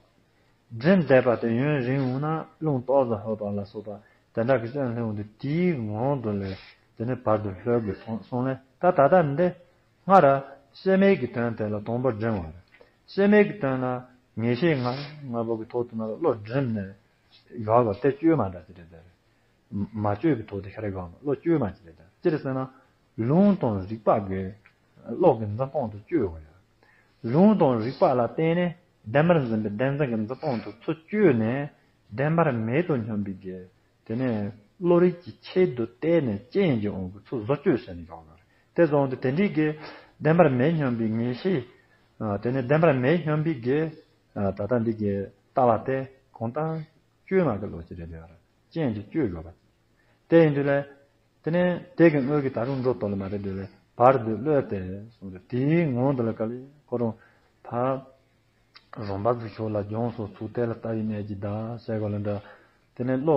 སྒྲིམ་བསྡད་པ་དེ་ཡུན་རིང་འོང་ན་རླུང་ཏོག་ཙམ་ཧོད་པ་ལ་སོགས་པ་དེ་འདྲ་གི་སྐྱོན་སླེབས་འོང་དུས་དེའི་ངང་དུ་ལས་དེ་ནས་བར་དུ་ལྷོད་དགོས་སོང་སོང་ལས། ད་ད་ལྟ་འདི་སྔར་ཤེས་མེད་ཀྱི་དོན་དེ་ལ་དང་པོ་སྒྲིམ་བ་རེད། ཤེས་མེད་ཀྱི་དོན་ལ་ངེས་ཤེས་ངར་ངར་པོ་གི་ཐོག་ཏུ་ན་བློ་སྒྲིམ་ནས་བཞག་པ་དེ་བཅོས་མ་འདྲ་ཅི་རེད་ཟེར། མ་བཅོས་ཀྱི་ཐོག་ཏུ་ཤར་གང་བློ་བཅོས་མ་ཅི་རེད་ཟེར། ཅི་རེད་ཟེར་ན། ལུང་དང་རིགས་པ་གིས་བློ་གི་འཛིན་སྟངས་དེ་བཅོས་དགོས་ཡ། ལུང་དང་རིགས་པ་ལ་བརྟེན་ནས་བདེན་པར་འཛིན་པའི་བདེན་འཛིན་གྱི་འཛིན་སྟངས་དེ་ཚུར་བཅོས་ནས་བདེན་པར་མེད་དུ་སྙམ་པའི་གི་དེ་ནས་བློ་རིག་གི་ཆེད་དུ་བལྟས་ནས་རྐྱེན་གྱི་དབང་གིས་ཚུར་བཟོ་བཅོས་བྱས་ནས་བཞག་ཡོད་རེད། དེ་སོང་སྟེ་དེ་འདྲའི་གི་བདེན་པར་མེད་སྙམ་པའི་ངེས་ཤེས། ཨ། དེ་ནས་བདེན་པར་མེད་སྙམ་པའི་གི། ཨ། ད་ལྟ་འདི་གི་ལྟ་བ་དེ་གང་ལྟར་བཅོས་མ་གི་ལོ་ཅི་རེད་ལ་རྐྱེན་གྱིས་བཅོས་ཡོད་པ། དེ་ཡིན་དུས་ལས། དེ་ནས་དེ་གི་དངོས་ཀྱི་ད་རུང་འགྲོ་ལྡོག་ལ་མ་རེད་དུས་ལས་བར་དུ་གློད་དེ་གསུངས་ཏེ། དེའི་ངང་དུ་ལ་ག་ལེ་ཁོ་རང་ཕར་རོམ་པ་ཚུ་ཤོག་ལ་སྦྱོང་སོགས་ཚུགས་དེ་ལ་ལྟ་བའི་གནད་ཀྱི་བདག་བྱས་གོ་ལ་འདྲ། དེ་ནས་བློ་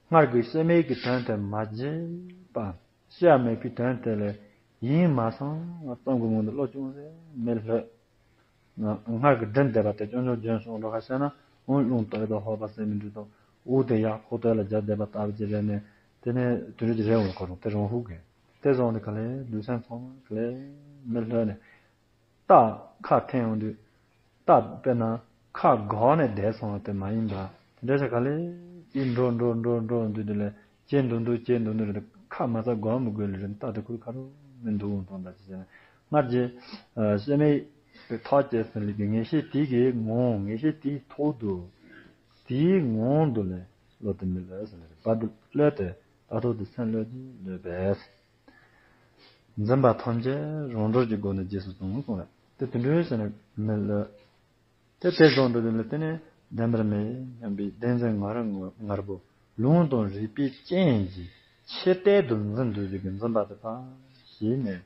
སྔར་གྱི་ཤེས་མེད་ཀྱི་དོན་དེ་མ་བརྗེད་པ། ཤེས་མེད་པའི་དོན་དེ་ལས་ཡིད་མ་ཚིམ་པ་ཙམ་གྱི་ངང་དུ་བློ་ཅུང་ཟད་མི་ལྷོད། སྔར་གྱི་སྒྲིམ་བསྡད་པ་དེ་ཅུང་ཅུང་རྒྱུན་སོང་འགྲོ་ཁ་ཤས་ན་འོང་རླུང་ཏོག་ཙམ་ཧོད་པ་ཟེར་མི་འདྲ་དང་། དབུགས་དེ་ཡར་ཁོག་སྟོད་ལ་རྒྱབ་བསྡད་པ་ལྟ་བུ་ཅིག་རེད་ནས། དེ་ནས་དུས་རྒྱུན་གྱི་རེད་འོང་ཁོ་རང་དེ་རང་ཧུག་གི། དེ་སོང་དུས་ག་ལེ་ལུས་སེམས་ཚང་མ་ག་ལེ་མི་ལྷོད་ནས། རྟ་ཁ་འཐེན་འོང་དུས། རྟ་དཔེར་ན་ཁ་འགག་ནས་བསྡད་སོང་བ་དེ་མ་ཡིན་པ། དེ་འདྲ་ཞིག་ག་ལེ་ཅིག་འགྲོ་འགྲོ་འགྲོ་འགྲོ་འོང་དུས་དེ་ལས་ཅི་འདུག་འདུག་ཅི་འདུག་འདུག་རེད། ཁ་མ་ཚ་སྒོ་མི་དགོས་ལ་རེད། རྟ་དེ་ཁུར་ཁ་རུ་མི་འདུག་འོང་དང་འདྲ་ཅིག་བྱས་ན། སྔར་གྱི་ཤེས་མེད་པའི་ཐག་བཅད་ཟིན་ལས་ཀྱི་ངེས་ཤེས་དེ་གི་ངང་ངེས་ཤེས་དེའི་ཐོག་ཏུ། དེའི་ངང་དུ་ལས་བློ་དེ་མི་གློད་ཟེར་ནས་རེད། བར་དུ་གློད་དེ་ད་ཐོག་ཏུ་སེམས་གློད་ཀྱི་གློད་པས། འཛིན་པ་ཐམས་ཅད་རང་གྲོལ་གྱི་སྒོ་ནས་རྗེས་སུ་བཟུང་གསུངས་རེད། དེ་དེ་འདྲའི་ཟེར་ནས་མི་གློད། དེ་དེ་སོང་འགྲོ་དུས་ལ་དེ་ནས་བདེན་པར་མེད་སྙམ་པའི་བདེན་འཛིན་ངར་ངར་པོ་ལུང་དང་རིགས་པའི་རྐྱེན་གྱིས་ཆེ་བསྟོད་དུ་འཛིན་འདོད་ཀྱི་འཛིན་པ་དེ་དག་ཞིག་ནས།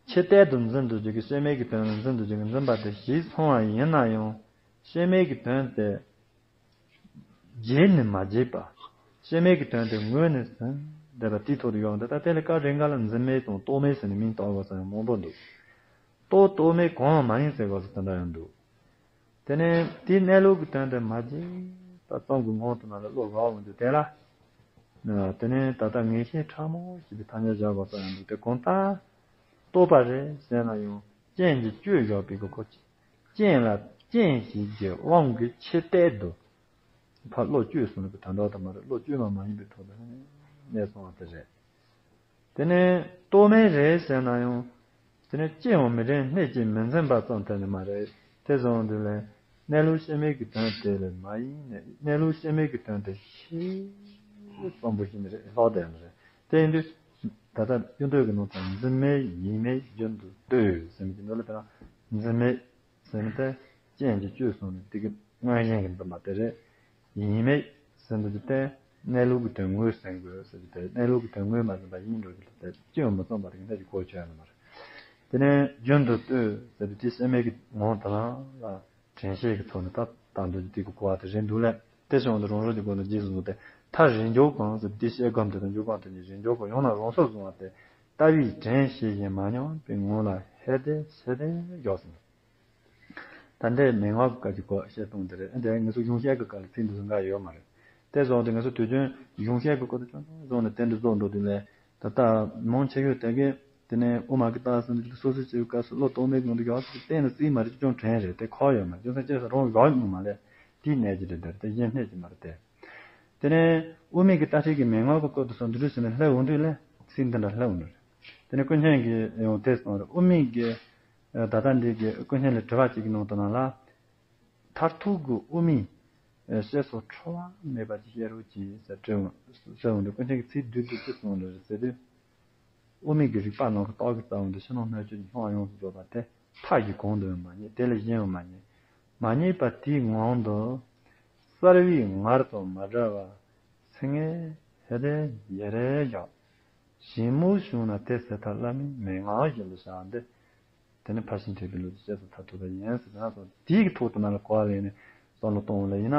ཆེ་བསྟོད་དུ་འཛིན་འདོད་ཀྱི་ཤེས་མེད་ཀྱི་དོན་ལ་འཛིན་འདོད་ཀྱི་འཛིན་པ་དེ་ཞིག་སོང་བ་ཡིན་ན་ཡང་། ཤེས་མེད་ཀྱི་དོན་དེ་བརྗེད་ནས་མ་བརྗེད་པ། ཤེས་མེད་ཀྱི་དོན་དེ་ངོས་ནས་ཟིན་བསྡད་པ་དེའི་ཐོག་ཏུ་ཡོང་དེ་ད་དེ་ལ་བཀའ་རེ་འགའ་ལ་འཛིན་མེད་དང་རྟོག་མེད་ཟེར་ནས་མིང་བཏགས་དགོས་ས་ཡང་མང་པོ་འདུག་རྟོག་རྟོག་མེད་གང་ཡང་མ་ཡིན་ཟེར་དགོས་ས་དེ་འདྲ་ཡང་འདུག་དེ་ནས་དེའི་གནས་ལུགས་ཀྱི་དོན་དེ་མ་བརྗེད་པ་ཙམ་གྱི་ངང་དུ་ན་ལ་བློ་བབས་འོང་དུས་དེ་ལ། དེ་ནས་ད་ལྟ་ངེས་ཤེས་ཕྲ་མོ་ཞིག་གི་ཐ་སྙད་བཞག་དགོས་ས་ཡང་འདུག་དེ་གང་ལྟར་རྟོག་པ་རེད་ཟེར་ན་ཡང་རྐྱེན་གྱིས་བཅོས་བཞག་པའི་གི་ཁོ་ཅི། རྐྱེན་ལ་རྐྱེན་ཞིག་གི་དབང་གིས་ཆེ་བསྟོད་དུ། ཕར་བློ་བཅོས་སོང་གི་དོན་དག་དེ་མ་རེད། བློ་བཅོས་མ་མ་ཡིན་པའི་ཐོག་ཏུ་གནས་སོང་བ་དེ་རེད། དེ་ནས་རྟོག་མེད་རེད་ཟེར་ན་ཡང་། དེ་ནས་ཅི་ཡང་མི་དྲན་གནད་ཀྱིས་མི་འཛིན་པ་ཙམ་དེ་ནི་མ་རེད། དེ་སོང་དུས་ལས་གནས་ལུགས་ཤེས་མེད་ཀྱི་དོན་དེ་ལས་མ་ཡིན་ནས་གནས་ལུགས་ཤེས་མེད་ཀྱི་དོན་དེ་ཤེས་ཙམ་པོ་ཞིག་ནི་རེད། ལྷག་དེ་ནི་རེད། དེ་ཡིན་དུས་ད་ལྟ་གཡུ་མདོ་གི་ནང་དུ་འཛིན་མེད་ཡིན་མེད་རྒྱུན་དུ་ལྟོས་ཟེར་མི་གི་ནང་ལ་དེ་ན་འཛིན་མེད་ཟེར་ནི་དེ་རྐྱེན་གྱིས་བཅོས་སོང་ནས་དེ་གི་མངོན་ཞེན་གྱི་འཛིན་པ་དེ་རེད། ཡིན་མེད་ཟེར་འདུག་ཅི་སྟེ། གནས་ལུགས་ཀྱི་དོན་དངོས་ཟིན་དགོས་ཟེར་གྱི་དེ་གནས་ལུགས་ཀྱི་དོན་དངོས་མ་ཟིན་པ་ཡིན་འགྲོ་གི་ལ་དེ་ཅི་ཡང་མི་རྩོམ་པ་དེ་གི་གནད་ཀྱི་གོ་ཆོད་ཡོད་ནི་མ་རེད། དེ་ནས་རྒྱུན་དུ་ལྟོས་ཟེར་དུས་དེ་ཤེས་མེད་ཀྱི་ངང་དུ་ལ་ལ་དྲན་ཤེས་ཀྱི་ཚོགས་ནི་ད་ལྟ་འདོད་ཀྱི་དེ་གི་གོ་བ་དེ་རེད་འདུག་ལས། དེ་བྱུང་དུ་རང་རོལ་གྱི་སྒོ་ནས་རྗེས་སུ་བཟུང་སྟེ་མཐར་རིགས་འཇོག་གང་ཟེར་དེ་ཤེས་སྒོམ་དེ་དང་འཇུག་གང་དེ་གཉིས་རིགས་འཇོག་གང་ཡང་ན་རང་སོར་བཟུང་བ་སྟེ་ལྟ་བའི་དྲན་ཤེས་ཀྱིས་མ་ཉམས་པའི་ངང་ལ་ཧེ་དེ་ཤེས་དེ་འཇོག་ཟིན། ད་ལྟའི་མན་ངག་གི་སྐབས་ཀྱི་གོ་བཤད་སྟངས་དེ་རེད། འདི་ངེད་ཚོ་གཞུང་བཤད་ཀྱི་སྐབས་ལ་ཚིག་འདི་ཚོ་འགའ་ཡོད་མ་རེད། དེ་སོང་དུས་ངེད་ཚོ་དུས་རྒྱུན་གཞུང་བཤད་ཀྱི་སྐོར་དུ་ཅུང་ཙམ་བཟུང་ནས་དེ་འདྲ་བཟོ་འགྲོ་དུས་ལས་ད་ལྟ་མང་ཆེ་ཤོས་དེ་གས་དེ་ནས་དབུ་མ་གི་རྟགས་ཟེར་འདི་སོ་སོ་བྱེད་པའི་སྐབས་སུ་བློ་གཏོང་མེད་ངང་དུ་ཡག་ཅིག་བསྟན་ནས་རྩིས་མ་རེད། ཅུང་དྲན་རེད། དེ་ཁོག་ཡོད་མ་རེད། ཅུང་ཟད་ཅེས་སུ་རང་བཞག་ཡོང་མ་ལས་དེའི་གནད་ཀྱི་རེད། དེ་དེ་གཞན་གནད་ཀྱི་མ་རེད་དེ། དེ་ནས་དབུ་མའི་གི་ལྟ་ཁྲིད་ཀྱི་མན་ངག་གི་སྐོར་དུ་སོང་འདི་འདྲ་བྱས་ནས་ལྷོད་འོང་དུས་ལས་ཚིག་འདི་འདྲ་ལྷོད་འོང་རེད། དེ་ནས་ཀུན་མཁྱེན་གྱིས་ཡང་དེ་གསུངས་རེད། དབུ་མའི་གི་ད་ལྟ་འདི་གི་ཀུན་མཁྱེན་ལ་དྲི་བ་གཅིག་གི་ནང་དུ་ན་ལ། མཐར་ཐུག་གི་དབུ་མའི་བཤད་སོགས་འཁྲུལ་བ་མེད་པ་ཅིག་བཤད་རོགས་གྱིས་ཟེར་དྲི་བ་ཟེར་འོང་དུས་ཀུན་མཁྱེན་གྱིས་ཚིག་བསྡུས་བསྡུས་ཅིག་གསུངས་རེད་ཟེར་དུས། དབུ་མའི་གི་རིགས་པ་ནང་གི་རྟགས་ཀྱི་རྩ་བ་འདི་ཕྱི་ནང་སྣོད་བཅུད་ཀྱི་སྣང་བ་ཡོངས་སུ་རྫོགས་པ་དེ་མཐའ་གཞི་གང་དུ་ཡང་མ་རྙེད། དེ་ལས་གཞན་ཡང་མ་རྙེད། མ་རྙེད་པ་དེའི་ངང་དུ་གསལ་བའི་ངར་དང་མ་བྲལ་བ་སེང་ངེ་ཧེ་དེ་ཡེ་རེ་བཞག་ཞིང་རྨུགས་བྱུང་ན་དེ་ཟད་མཐའ་བླ་མའི་མན་ངག་བཞིན་དུ་བྱ་སྟེ། དེ་ནི་ཕར་ཕྱིན་ཐེག་པའི་ལུགས་ཀྱི་བཤད་སོགས་མཐར་ཐུག་པ་ཡིན་ཟེར་ན་སོགས་དེའི་གི་ཐོག་ཏུ་ན་ལ་གོ་བ་ལེན་ནས་བསམ་བློ་གཏོང་བ་ལ་ཡིན་ན།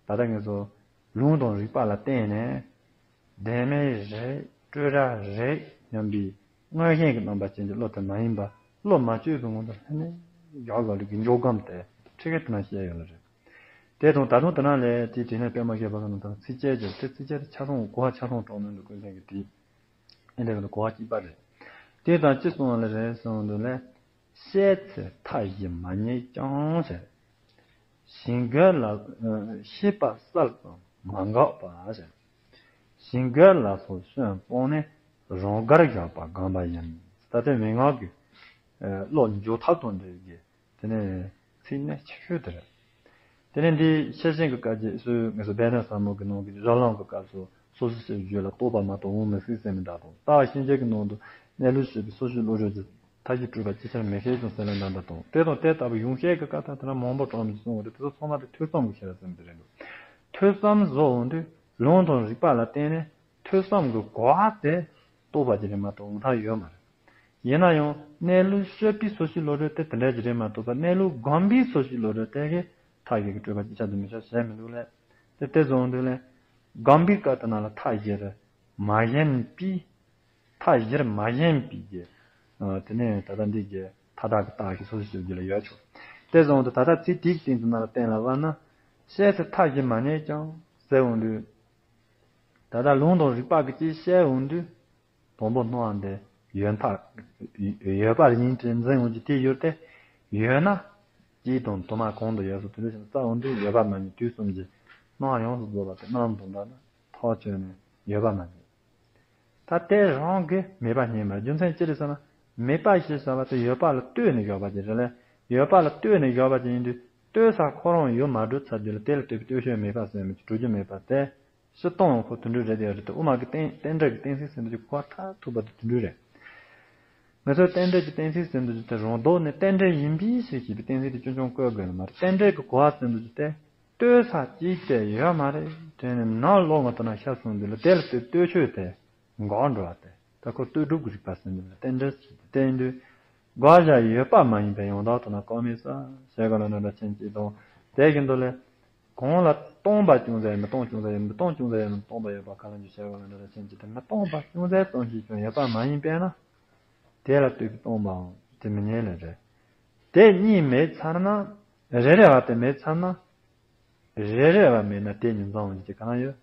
ད་ལྟ་ངེད་ཚོ་ལུང་དང་རིགས་པ་ལ་བརྟེན་ནས་བདེན་མེད་རེད། སྤྲོས་བྲལ་རེད་སྙམ་པའི་མངོན་ཞེན་གྱི་རྣམ་པ་ཅན་གྱི་བློ་དེ་མ་ཡིན་པ། བློ་མ་བཅོས་པའི་ངང་དུ་ལྷན་ནེ་ཡག་ག་ལུགས་ཀྱི་འཇོག་སྒོམ་དེ་ཁྲིད་མཁན་དེ་ན་བཤད་ཡོད་ལ་རེད། དེ་དང་ད་དུང་དེ་ན་ལས་དེའི་དྲིན་ལན་དཔེ་མ་བཤད་པ་ག་ན་དང་ཚིགས་བཅད་ཀྱི་དེ་ཚིགས་བཅད་དེ་ཆ་ཚང་གོ་བ་ཆ་ཚང་དྲངས་ནས་འདུག་ཀུན་མཁྱེན་གྱི་དེ་ཨེ་འདྲ་གི་གོ་བ་གཅིག་པ་རེད། དེ་དང་ཅི་གསུངས་པ་ལ་རེད་གསུངས་འདུག་ལས། བཤད་ཚེ་མཐའ་བཞི་མ་རྙེད་ཀྱང་ཟེར། ཞིང་རྒོད་ལ་ཤེས་པ་གསལ་ཙམ་མ་འགགས་པ་ཟེར། ཞིང་རྒོད་ལ་སོགས་སོན་སྤོང་ནས་རང་དགར་བཞག་པ་སྒོམ་པ་ཡིན། ད་ལྟའི་མན་ངག་གི་བློ་འཇུག་ཐབས་དང་འབྲེལ་གྱི་དེ་ནས་ཚིག་ནི་ཆེ་ཤོས་དེ་རེད། དེ་ནས་འདི་ཤེར་ཕྱིན་གྱི་སྐབས་ཀྱི་སུ་ངེས་སུ་བེ་ནེ་ཟབ་མོ་གི་ནང་གི་རོ་ལངས་ཀྱི་སྐབས་སུ་སོ་སོ་སོའི་རྒྱུད་ལ་རྟོགས་པ་མ་གཏོགས་འོང་མི་སྲིད་ཟེར་མི་འདྲ་དང་། རྟགས་ཤིང་རྗེ་གི་ནང་དུ་གནས་ལུགས་ཤེས་པའི་སོ་སོའི་བློ་གྲོས་ཀྱི་མཐའ་བཞི་སྤྲོས་པ་ཅི་ཕྱིར་མི་ཤེས་ཀྱང་ཟེར་ལ་འདྲ་འདྲ་དང་། དེ་དང་དེ་ལྟ་བུ་ཡོངས་ཤེས་ཀྱི་བཀའ་རྟགས་དེ་ལ་མང་པོ་གྲངས་མི་གསུང་བ་རེད། དེ་ཚོ་ཚང་མ་དེ་ཐོས་བསམ་གྱི་ཤེས་རབ་ཙམ་དེ་རེད་འདུག་ཐོས་བསམ་བཟོ་འོང་དུས་ལུང་དང་རིགས་པ་ལ་བརྟེན་ནས་ཐོས་བསམ་གྱི་གོ་བ་དེ་རྟོགས་པ་ཅིག་རེད་མ་གཏོགས་འོང་ཐབས་ཡོད་མ་རེད། ཡིན་ན་ཡང་གནས་ལུགས་ཤེས་པའི་སོ་སོའི་བློ་གྲོས་དེ་དེ་འདྲ་ཅིག་རེད་མ་གཏོགས་པ་གནས་ལུགས་སྒོམ་པའི་སོ་སོའི་བློ་གྲོས་དེ་གིས་མཐའ་བཞི་གི་སྤྲོས་པ་ཅིག་ཆགས་དུ་མི་ཆོག་ཟེར་མི་འདུག་ལས། དེ་དེ་བཟོ་འོང་དུས་ལས། སྒོམ་པའི་སྐབས་དེ་ན་ལ་མཐའ་བཞི་རེད་མ་ཞེན་པའི། མཐའ་བཞིར་མ་ཞེན་པའི་གི། དེ་ནས་ད་ལྟ་འདི་གི་མཐའ་དག་གི་རྟགས་ཀྱི་སོ་སོ་སོ་རྒྱུད་ལ་ཡོད་ཆོག་དེ་བཟོ་འོང་དུས་ད་ལྟ་ཚིག་དེའི་སྟེང་དུ་ན་ལ་གཏན་ལ་དབབ་ན། བཤད་ཚེ་མཐའ་བཞི་མ་རྙེད་ཀྱང་ཟེར་འོང་དུས། ད་ལྟ་ལུང་དང་རིགས་པ་གི་ཅིག་བཤད་འོང་དུས། དང་པོ་སྣང་བ་འདི་ཡོད་མཐའ། ཡོད་པར་ཡིན་དྲན་འཛིན་འོང་གི་དེ་ཡོད་དེ། ཡོད་ན། གཅིག་དང་དུ་མ་གང་དུ་ཡོད་སོགས་དེ་འདྲ་ཞིག་རྩ་འོང་དུས་ཡོད་པ་མ་རྙེད་དུས་གསུམ་གྱི་སྣང་བ་ཡོངས་སུ་རྫོགས་པ་དེ་རྣམ་དང་འདྲ་ན་ཐག་ཆོད་ནས་ཡོད་པ་མ་རྙེད། ད་དེ་རང་གིས་མེད་པ་རྙེད་མ་རེད། རྒྱུ་མཚན་ཅི་རེད་ཟེར་ན། མེད་པ་ཞེས་བྱ་བ་དེ་ཡོད་པ་ལ་ལྟོས་ནས་བཞག་པ་ཅིག་རེད་ལ། ཡོད་པ་ལ་ལྟོས་ནས་བཞག་པ་ཅིག་ཡིན་དུས་ལྟོས་ས་ཁོ་རང་ཡོད་མ་གྲུབ་ཚར་རྒྱུ་ལ་དེ་ལ་ལྟོས་པའི་ལྟོས་ཆོས་མེད་པ་ཟེར་མི་ཅིག་གྲུབ་རྒྱུ་མེད་པ་དེ། སྤྱིར་བཏང་ཁོ་དེ་འདྲ་རེད་དེ་རེད་དེ། དབུ་མ་གི་རྟེན་རྟེན་འབྲེལ་གྱི་གཏན་ཚིགས་ཟེར་འདུག་ཅིག་གོ་མཐར་ཐུག་པ་དེ་དེ་འདྲ་རེད། ང་ཚོའི་རྟེན་འབྲེལ་གྱི་གཏན་ཚིགས་ཟེར་འདུག་ཅིག་དེ་རང་ལྡོག་ནས་རྟེན་འབྲེལ་ཡིན་པའི་ཕྱིར་ཞེས་པའི་གཏན་ཚིགས་དེ་ཆུང་ཆུང་བཀོད་དགོས་ནི་མ་རེད། རྟེན་འབྲེལ་གྱི་གོ་བ་ཟེར་འདུག་ཅིག་དེ། ལྟོས་ས་གཅིག་དེ་ཡོད་མ་རེད་དྲན་ནས་ནམ་ལོག་ང་དེ་ན་ཤར་སོང་དུས་ལ་དེ་ལ་ལྟོས་ལྟོས་ཆོས་དེ་འགག་འགྲོ་བ་དེ། ད་ཁོ་ལྟོས་གྲུབ་ཀྱི་རིགས་པ་ཟེར་འདུག་ལ་རྟེན་འབྲེལ་ཟེར་དེ་ཡིན་དུས། དགག་བྱ་ཡོད་པ་མ་ཡིན་པའི་ཡང་དག་ཏུ་ན་དཀར་མེ་ས་ཞེས་ག་ལ་ན་འདྲ་ཆེན་གཅིག་དང་། དེ་བཞིན་དུ་ལས། གང་ལ་སྟོང་པ་ཅུང་ཟད་མི་སྟོང་ཅུང་ཟད་ཡོད། མི་སྟོང་ཅུང་ཟད་ཡོད་ན་སྟོང་པ་ཡོད་པ་ག་ལ་འཇུག་ཞེས་ག་ལ་ན་འདྲ་ཆེན་གཅིག་དང་། མི་སྟོང་པ་ཅུང་ཟད་ཙམ་ཞིག་ཀྱང་ཡོད་པ་མ་ཡིན་པས་ན། དེ་ལ་ལྟོས་པའི་སྟོང་པའང་དེ་མི་རྙེད་ལེ་རེད། དེ་གཉིས་མེད་ཚར་ན། རེ་རེ་བ་དེ་མེད་ཚར་ན། རེ་རེ་བ་མེད་ན་དེ་གཉིས་འཛོམས་འོང་རྒྱུ་ག་ན་ཡོད།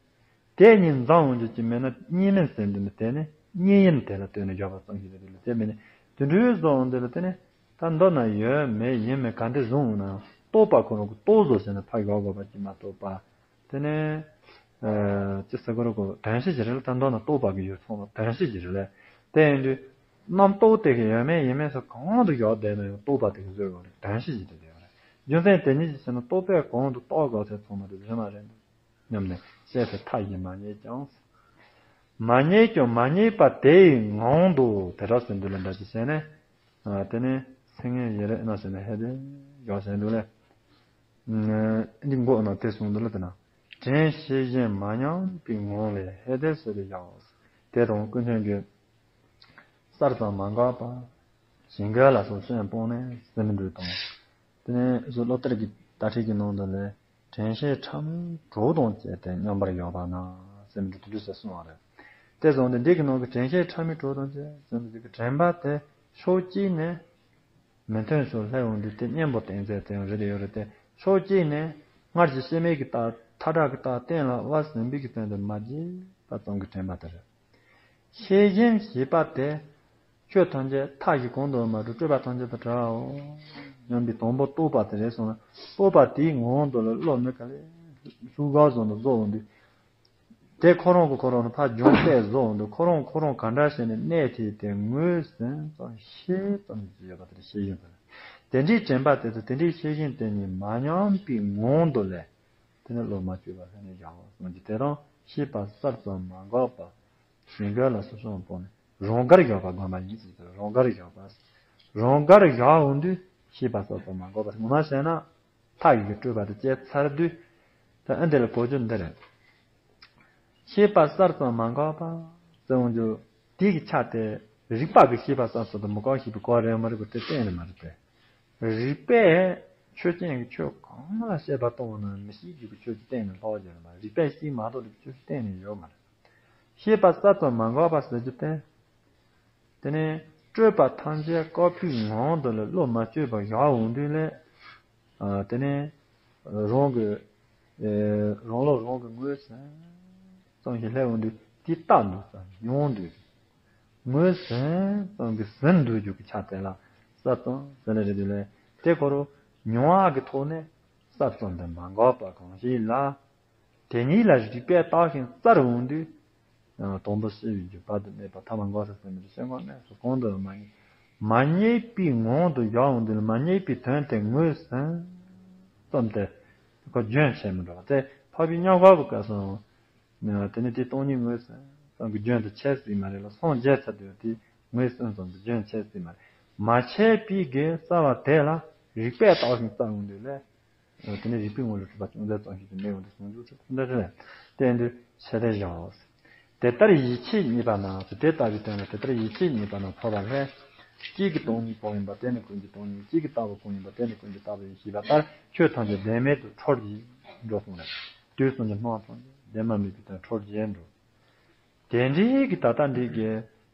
དེ་གཉིས་འཛོམས་འོང་རྒྱུ་ཅིག་མེད་ན་གཉིས་མེད་ཟེར་འདི་ནི་དེ་ནི་གཉིས་ཡིན་དེ་ལ་ལྟོས་ནས་བཞག་པ་ཙམ་ཞིག་རེད། དེ་ལ་དེ་མེད་ནས་དེ་འདྲའི་བཟོ་འོང་དེ་ལ་དེ་ནི་ད་མདོར་ན་ཡོད་མེད་ཡིན་མིན་ག་འདྲ་བཟུང་འོང་ན་ཡང་རྟོགས་པ་ཁོ་རང་གི་རྟོགས་བཟོ་བྱས་ནས་ཕར་བཞག་དགོས་པ་ཅིག་མ་གཏོགས་པ། དེ་ནས། ཨ། ཅི་ཟེར་དགོས་རེད་གོ། དོན་ཤེས་ཀྱི་རེད་ལ་ད་མདོར་ན་རྟོགས་པ་གི་ཡུལ་ཚང་མ་དོན་ཤེས་ཀྱི་རེད་ལ། དེ་ཡིན་དུས། རྣམ་རྟོག་དེ་གི་ཡོད་མེད་ཡིན་མིན་སོགས་གང་དུ་བཞག་བསྡད་ན་ཡང་རྟོགས་པ་དེ་གི་བཟོས་དགོས་རེད། དོན་ཤེས་ཀྱི་དེ་དེ་རེད། རྒྱུ་མཚན་དེ་ཉིད་ཀྱི་ཕྱིར་ན་རྟོག་པས་གང་དུ་རྟོགས་དགོས་ཚེ་ཚང་མ་དེ་བཟོས་མ་རེད་སྙམ་ནས་བཤད་ཚེ་མཐའ་བཞི་མ་རྙེད་ཀྱང་། མ་རྙེད་ཀྱང་མ་རྙེད་པ་དེའི་ངང་དུ་དེ་འདྲ་ཟེར་འདུག་ལ་འདྲ་ཅིག་བྱས་ནས། ཨ། དེ་ནས་སེང་གེ་ཡེ་རེ་ཨེ་ན་ཟེར་ནས་ཧེ་དེ་བཞག་བྱས་འདུག་ལས། འདི་མགོ་ན་དེ་གསུངས་འདུག་ལ་དེ་ན། དྲན་ཤེས་བཞིན་མ་ཉམས་པའི་ངང་ལས་ཧེ་དེ་ཟེར་ཏེ་བཞག་དེ་དང་ཀུན་མཁྱེན་གྱིས། གསལ་ཙམ་མ་འགགས་པ། ཞིང་རྒོད་ལ་སོགས་སོན་སྤོང་ནས་ཟེར་མི་འདུག་དང་། དེ་ནས་བཟོ་སློབ་གྲྭ་གི་དྭ་ཕྲིག་གི་ནང་དུ་ལས། དྲན་ཤེས་ཕྲ་མོའི་གྲོགས་དང་བཅས་ཏེ་མཉམ་པར་བཞག་པ་ན་ཟེར་མི་འདུག་དེ་འདྲ་ཟེར་གསུངས་པ་རེད། དེ་བཟུང་སྟེ་འདི་གི་ནང་གི་དྲན་ཤེས་ཕྲ་མོའི་གྲོགས་དང་བཅས་ཟེར་མི་འདུག་གི་དྲན་པ་དེ་ཕྱོགས་གཅིག་ནས། མི་མཐུན་ཕྱོགས་སླེབས་འོང་དུས་དེ་གཉེན་པོ་བསྟེན་ཚད་དེ་ཡང་རེད་དེ་ཡོད་རེད་དེ། ཕྱོགས་གཅིག་ནས་སྔར་གྱི་སྐྱེ་མེད་ཀྱི་རྟགས་མཐའ་དག་གི་རྟགས་གཏན་ལ་དབབ་ཟིན་པའི་གི་སྟེང་དུ་མ་སྐྱེས་པ་ཙམ་གྱི་དྲན་པ་དེ་རེད། ཤེས་བཞིན་ཞེས་པ་དེ། ཆོས་ཐམས་ཅད་མཐའ་བཞི་གང་དུ་མ་གྲུབ་སྤྲོས་པ་ཐམས་ཅད་དུ་བྲལ་བའོ། སྙམ་པའི་དང་པོ་རྟོགས་པ་དེ་རེད་སོང་ན། རྟོགས་པ་དེའི་ངང་དུ་ལ་བློ་མི་ག་ལས་ཤུགས་དགའ་བཟོ་འདུ་བཟོ་འོང་དུས། དེ་ཁོ་རང་གི་ཁོ་རང་ནི་ཕར་སྦྱོང་སྤེལ་བཟོ་འོང་དུས་ཁོ་རང་ཁོ་རང་ག་འདྲ་བྱས་ནས་གནས་དེ་དེ་ངོས་ཟིན་ཙམ་ཤེས་ཙམ་ཞིག་ཡོད་པ་དེ་ཤེས་བཞིན་དུ། དེ་འདྲའི་དྲན་པ་དེ་དང་དེ་འདྲའི་ཤེས་བཞིན་དེ་གཉིས་མ་ཉམས་པའི་ངང་དུ་ལས། དེ་ནི་བློ་མ་བཅོས་པ་ལྷན་ནེ་བཞག་པ་གསུངས་ཀྱི་དེ་དང་ཤེས་པ་གསལ་ཙམ་མ་འགགས་པ། ཞིང་རྒོད་ལ་སོགས་སོན་སྤོང་ནས་རང་དགར་བཞག་པ་སྒོམ་པ་ཡིན་ཟེར་ཏེ་རང་དགར་བཞག་པ། རང་དགར་བཞག་འོང་དུས་ཤེས་པ་གསལ་ཙམ་མ་འགགས་པ། ངོ་མ་བཤད་ན་མཐའ་ཡི་གི་སྤྲོས་པ་དེ་བཅད་ཚར་དུས། ད་ཨ་འདི་ལ་གོ་རྒྱུ་འདི་རེད། ཤེས་པ་གསལ་ཙམ་མ་འགགས་པ་ཟེར་འོང་རྒྱུ་དེ་གི་ཆ་དེ་རིགས་པ་གི་ཤེས་པ་གསལ་ཙམ་དུ་མི་འགགས་ཤེས་པའི་གོ་རེད་མ་རེད་གོ་དེ་གཏན་ནས་མ་རེད་དེ། རིགས་པས་ཆོས་ཅན་གྱི་ཆོས་གང་ལ་དཔྱད་པ་གཏོང་བ་ན་མི་ཤེས་རྒྱུ་གི་ཆོས་ཀྱི་སྟེང་ནས་ལྷག་རྒྱུ་རེད་མ་རེད། རིགས་པས་ཤེས་མ་གཏོགས་རྒྱུ་གི་ཆོས་ཀྱི་སྟེང་ནས་ཡོད་མ་རེད། ཤེས་པ་གསལ་ཙམ་མ་འགགས་པ་ཟེར་རྒྱུ་དེ། དེ་ནས་ སྤྲོས་པ་ཐམས་ཅད་བཀག་པའི་ངང་དུ་ལ་བློ་མ་བཅོས་པར་བཞག་འོང་དུས་ལས། ཨ། དེ་ནས་རང་གི་ཨེ་རང་ལུགས་རང་གི་ངོས་ཟིན་ཙམ་ཞིག་སླེབས་འོང་དུས་དེ་ལྟ་འདུག་ཙམ་མྱོང་འདུག་ངོས་ཟིན་ཙམ་གྱིས་ཟིན་འདུག་རྒྱུ་གི་ཆ་དེ་ལ་ས་ཙམ་ཟེར་ནས་རེད་དེ་ལས། དེ་ཁོ་རང་མྱོང་བ་གི་ཐོག་ནས་ས་ཙམ་དུ་མ་འགགས་པ་གང་ཞིག་ལ། དེ་ཉིད་ལ་རིགས་པས་བརྟགས་ཤིང་བཙལ་འོང་དུས། ཡང་དང་པོ་ཤེས་པའི་རྒྱུ་བར་དུ་གནས་པ་ཐ་མ་འགགས་སོ་ཟེར་མི་དེ་ཤེས་ངོ་གནས་སོ་གང་དུ་མ་ངེས། མ་ངེས་པའི་ངང་དུ་བཞག་འོང་དུས་ལ་མ་ངེས་པའི་དོན་དེ་ངོས་ཟིན་ཙམ་དེ་ཁོ་རྒྱུན་ཆད་མི་འགྲོ་བ་དེ་འཕགས་པའི་མཉམ་བཞག་གི་སྐབས་སུ། དེ་ནི་དེ་སྟོང་ཉིད་ངོས་ཟིན་ཙམ་གྱི་རྒྱུན་དུ་ཆད་སྲིད་མ་རེད་ལ། སངས་རྒྱས་ཚར་དུས་དེ་ངོས་ཟིན་ཙམ་གྱི་རྒྱུན་ཆད་སྲིད་མ་རེད། མ་ཆད་པའི་གི་བཙལ་བ་དེ་ལ་རིགས་པས་བརྟགས་ཤིང་བཙལ་འོང་དུས་ལས། དེ་ནས་རིགས་པའི་ངོ་ལ་གྲུབ་པ་ཅུང་ཟད་ཙམ་ཞིག་ཏུ་གནས་འོང་དུས་ཟུང་འཇུག་ཚུལ་ཁོ་ན་དེ་ལས་བརྟེན་དུས་ཆད་དེ་བཞག་དེ་ལྟར་ཡིད་ཆེས་རྙེད་པ་ན་ཟེར། དེ་ལྟ་བུའི་དོན་ལ་དེ་ལྟར་ཡིད་ཆེས་རྙེད་པ་ན་ཐོབ་པ་ལས། གཅིག་གི་སྟོང་ཉིད་གང་ཡིན་པ་དེ་ནི་ཀུན་གྱི་སྟོང་ཉིད། གཅིག་གི་ལྟ་བ་གང་ཡིན་པ་དེ་ནི་ཀུན་གྱི་ལྟ་བ་ཡིན་ཞེས་པ་ལྟར་ཆོས་ཐམས་ཅད་བདེན་མེད་དུ་འཁྲུལ་གྱིས་འགྲོ་གསུངས་ལ། དུས་གསུམ་གྱི་སྣང་བ་ཐམས་ཅད་བདེན་པ་མེད་པའི་དོན་འཁྲུལ་གྱིས་འགྲོ། དེ་འདྲའི་གི་ད་ལྟ་འདི་གའི་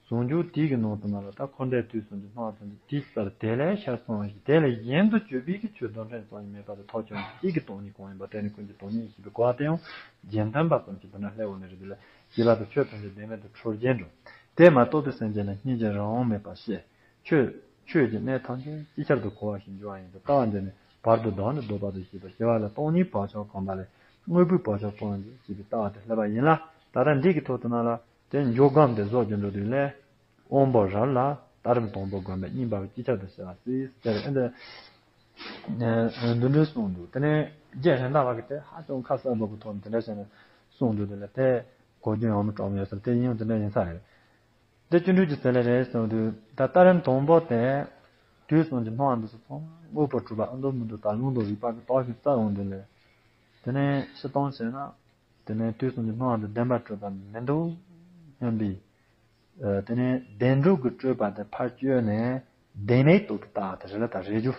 ཟུང་འཇུག་དེའི་གི་ནང་དུ་ན་ལ་ད་འཁོར་འདས་དུས་གསུམ་གྱི་སྣང་བ་ཐམས་ཅད་དེའི་སར་དེ་ལས་ཤར་སོང་བ་ཞིག་དེ་ལས་གཞན་དུ་གྱུར་པའི་གི་ཆོས་དོན་ཕྲན་ཙམ་ཞིག་མེད་པ་དེ་ཐོབ་ཀྱང་གཅིག་གི་སྟོང་ཉིད་གང་ཡིན་པ་དེ་ནི་ཀུན་གྱི་སྟོང་ཉིད་ཞེས་པའི་གོ་བ་དེ་ཡང་རྗེས་མཐུན་པ་ཙམ་གྱིས་དེ་ན་སླེབས་འོང་ནི་རེད། དེ་ལ་ཞེས་པ་དེ་ཆོས་ཐམས་ཅད་བདེན་མེད་དུ་འཁྲུལ་གྱིས་འགྲོ། དེ་མ་རྟོགས་པའི་སེམས་ཅན་ལ་སྙིང་རྗེ་རང་དབང་མེད་པར་བཤད། ཆོས་ཆོས་ཀྱི་གནས་ཐམས་ཅད་ཅིག་ཅར་དུ་གོ་བ་ཞིག་འབྱུང་བ་ཡིན་ཏེ། ལྟ་བ་འདི་ནི་བར་དུ་བདག་ནི་བཟློག་པ་དང་བཅས་པ་ཞི་བ་ལ། སྟོང་ཉིད་བག་ཆགས་གང་བ་ལས། དངོས་པོའི་བག་ཆགས་སྤངས་ཏེ་ཞེས་པའི་ལྟ་བ་དེ་སླེབས་པ་ཡིན་ལ། ད་ལྟ་འདི་གི་ཐོག་ཏུ་ན་ལ་དེ་འཇོག་སྒོམ་དེ་བཟོ་རྒྱུ་འགྲོ་དུས་ལས། དབང་པོ་རབ་ལ་ལྟ་རིམ་དང་པོ་བསྒོམས་པས་གཉིས་པ་ཅིག་ཅར་དུ་བྱ་བ་སྲིད་ཟེར། ཨེ་འདི་འདི་འདྲའི་གསུངས་འདུག་དེ་ནས་རྗེ་རེད་མདའ་བ་གི་དེ་ཧ་ཅང་ཁ་གསལ་པོ་གི་ཐོག་ནས་དེ་འདྲ་བྱས་ནས་གསུངས་འདུག་དེ་ལ་དེ་གོ་རྒྱུ་ཡང་མི་སྤྲོ་མོ་ཡོད་ཟེར། དེ་ཡིན་ཡང་དེ་འདྲ་ཡིན་ས་རེད། འདི་སྤྱི་འགྲོས་ཀྱི་ཚེ་ལས་རེད་གསུངས་དུས། ད་ལྟ་རིམ་དང་པོ་དེ་དུས་གསུམ་གྱི་སྣང་བ་འདི་ཚོ་ཚང་མ་དངོས་པོར་གྲུབ་པ་ཨ་མདོ་མི་འདུག་ད་ལུང་དང་རིགས་པ་གི་རྟོགས་ཤིང་བཙལ་འོང་དུས་ལས། དེ་ནས་ཕྱི་ལྟོང་བྱས་ན། དེ་ནས་དུས་གསུམ་གྱི་སྣང་བ་འདི་བདེན་པར་གྲུབ་པ་མི་འདུག་སྙམ་པའི། ཨ། དེ་ནས་བདེན་གྲུབ་ཀྱི་སྤྲོས་པ་དེ་ཕར་བཅད་ནས་བདེན་མེད་རྟོགས་པའི་རྟགས་དེ་རེད་ལ། ད་རེད་རྒྱུ།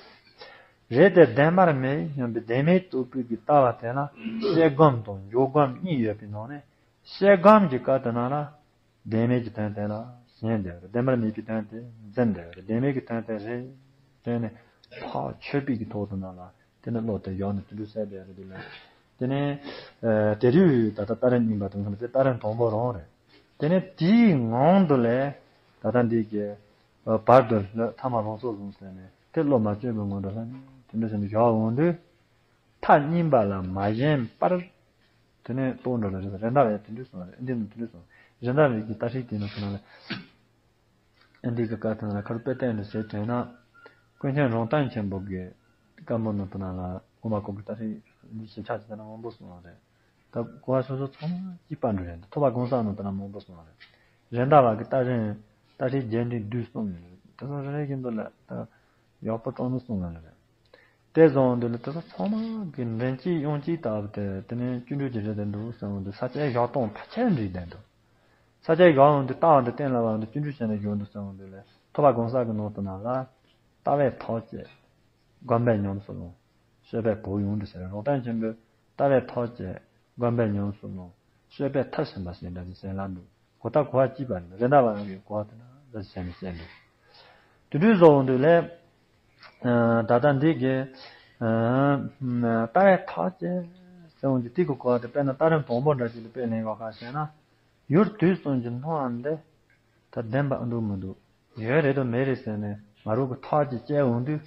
རེད་དེ་བདེན་པར་མེད་སྙམ་པའི་བདེན་མེད་རྟོགས་པའི་གི་ལྟ་བ་དེ་ལ་ཤེས་སྒོམ་དང་འཇོག་སྒོམ་གཉིས་ཡོད་པའི་ནང་ནས། ཤེས་སྒོམ་གྱི་སྐབས་དེ་ན་ལ། བདེན་མེད་ཀྱི་དོན་དེ་ལ་ཞེན་བསྡད་པ་རེད། བདེན་པར་མེད་པའི་དོན་དེ་འཛིན་བསྡད་པ་རེད། བདེན་མེད་ཀྱི་དོན་དེ་རེད་དྲན་ནས་ཐག་ཆོད་པའི་གི་ཐོག་ཏུ་ན་ལ། དེ་ནས་བློ་དེ་ཡོག་ནས་དེ་འདྲ་བསལ་བསྡད་རེད་དེ་ལ། དེ་ནས་ཨ་དེ་དུས་ད་ལྟ་ལྟ་རིམ་གཉིས་པ་དང་ཁམས་ཚེ་ལྟ་རིམ་དང་པོ་རང་རེད། དེ་ནས་དེའི་ངང་དུ་ལས་ད་ལྟ་འདི་གི་བར་དུ་ལྷོད་ཐ་མ་རང་སོར་བཟུང་ཟེར་ནས་དེ་བློ་མ་བཅོས་པའི་ངང་དུ་ལྷོད་ནས་དེ་འདྲ་བྱས་ནས་བཞག་འོང་དུས། མཐའ་གཉིས་པ་ལ་མ་ཞེན་པར། དེ་ནས་རྟོགས་འགྲོ་ལ་རེད། རེད་མདའ་བས་དེ་འདྲ་གསུངས་རེད། ཨེ་འདི་ནི་དེ་འདྲ་གསུངས། རེད་མདའ་བས་ཀྱི་ལྟ་ཧྲིལ་དེ་ནི་གསུངས་ལ། ཨེ་འདི་གི་བཀའ་ཐང་ལ་ཁར་དཔེ་བསྟན་ནས་ཟེར་དྲན་ན། ཀུན་མཁྱེན་རོང་སྟོན་ཆེན་པོ་གི་བཀའ་འབུམ་ནང་དུ་ན་ལ་དབུ་མ་སྐོར་གྱི་ལྟ་ཧྲིལ་འདི་ཞིབ་ཆ་ཞིག་བལྟས་ན་མང་པོ་གསུངས་རེད། ད་གོ་བ་སོ་སོ་ཚང་མ་གཅིག་པ་འདྲ་རེད། ཐོབ་པ་གང་ཟག་ནང་དུ་ན་མང་པོ་གསུངས་རེད། རེད་མདའ་བ་གི་ལྟ་ཧྲིལ་ལྟ་ཧྲིལ་རྒྱས་འབྲིང་བསྡུས་གསུམ་ཡོད་རེད། དེ་ཚོ་རེ་རེ་བཞིན་དུ་ལ་ད་ཡག་པོ་སྤྲོ་མོ་གསུངས་ཡོད་རེད། དེ་བཟོ་འོང་དུས་ལ་དེ་ཚོ་ཚང་མ་གི་མགྲིན་གཅིག་དབྱངས་གཅིག་ལྟ་བུ་དེ་དེ་ནས་སྤྱི་འགྲོས་ཀྱི་རེད་དེ་འདུག་ཟེར་འོང་དུས་ས་སྐྱའི་བཞག་སྟངས་ཕལ་ཆེར་འགྲིག་བསྡད་འདུག་ས་སྐྱའི་བཞག་འོང་དུས་ལྟ་བ་འདི་གཏན་ལ་ཕབ་འོང་དུས་སྤྱི་འགྲོས་བྱས་ནས་བཞག་འདུག་ཟེར་འོང་དུས་ལ་ཐོབ་པ་གང་ཟག་གི་ནང་དུ་ན་ལ། ལྟ་བས་ཐག་བཅད། སྒོམ་པས་ཉམས་སུ་བླང་། སྤྱོད་པས་བོགས་དབྱུང་དུ་ཟེར། རོང་སྟོན་ཆེན་པོས་ལྟ་བས་ཐག་བཅད། སྒོམ་པས་ཉམས་སུ་བླང་། སྤྱོད་པས་མཐར་ཕྱིན་པ་ཞེས་འདྲ་ཞིག་གསན་ལ་འདུག་གོ་ཐག་གོ་བ་གཅིག་པ་རེད། རེད་མདའ་བ་གི་གོ་བ་དེ་ན་རེ་བྱས་ནས་བཤད་འདུག་དེ་དུས་བཟོ་འོང་དུས་ལས། ཨ། ད་ལྟ་འདི་གི་ཨ། ལྟ་བས་ཐག་བཅད་ཟེར་འོང་དུས་དེ་གི་གོ་བ་དེ་དཔེར་ན་ལྟ་རིམ་དང་པོ་འདྲ་ཞིག་ལ་དཔེ་ལེན་དགོས་ཁ་བཤད་ན། ཡུལ་དུས་གསུམ་གྱི་སྣང་བ་འདི་ད་བདེན་པ་ཨ་འདུག་མི་འདུག་ཡོད་རེད་དང་མེད་རེད་ཟེར་ནས་ང་རང་གི་ཐག་གཅིག་བཅད་འོང་དུས།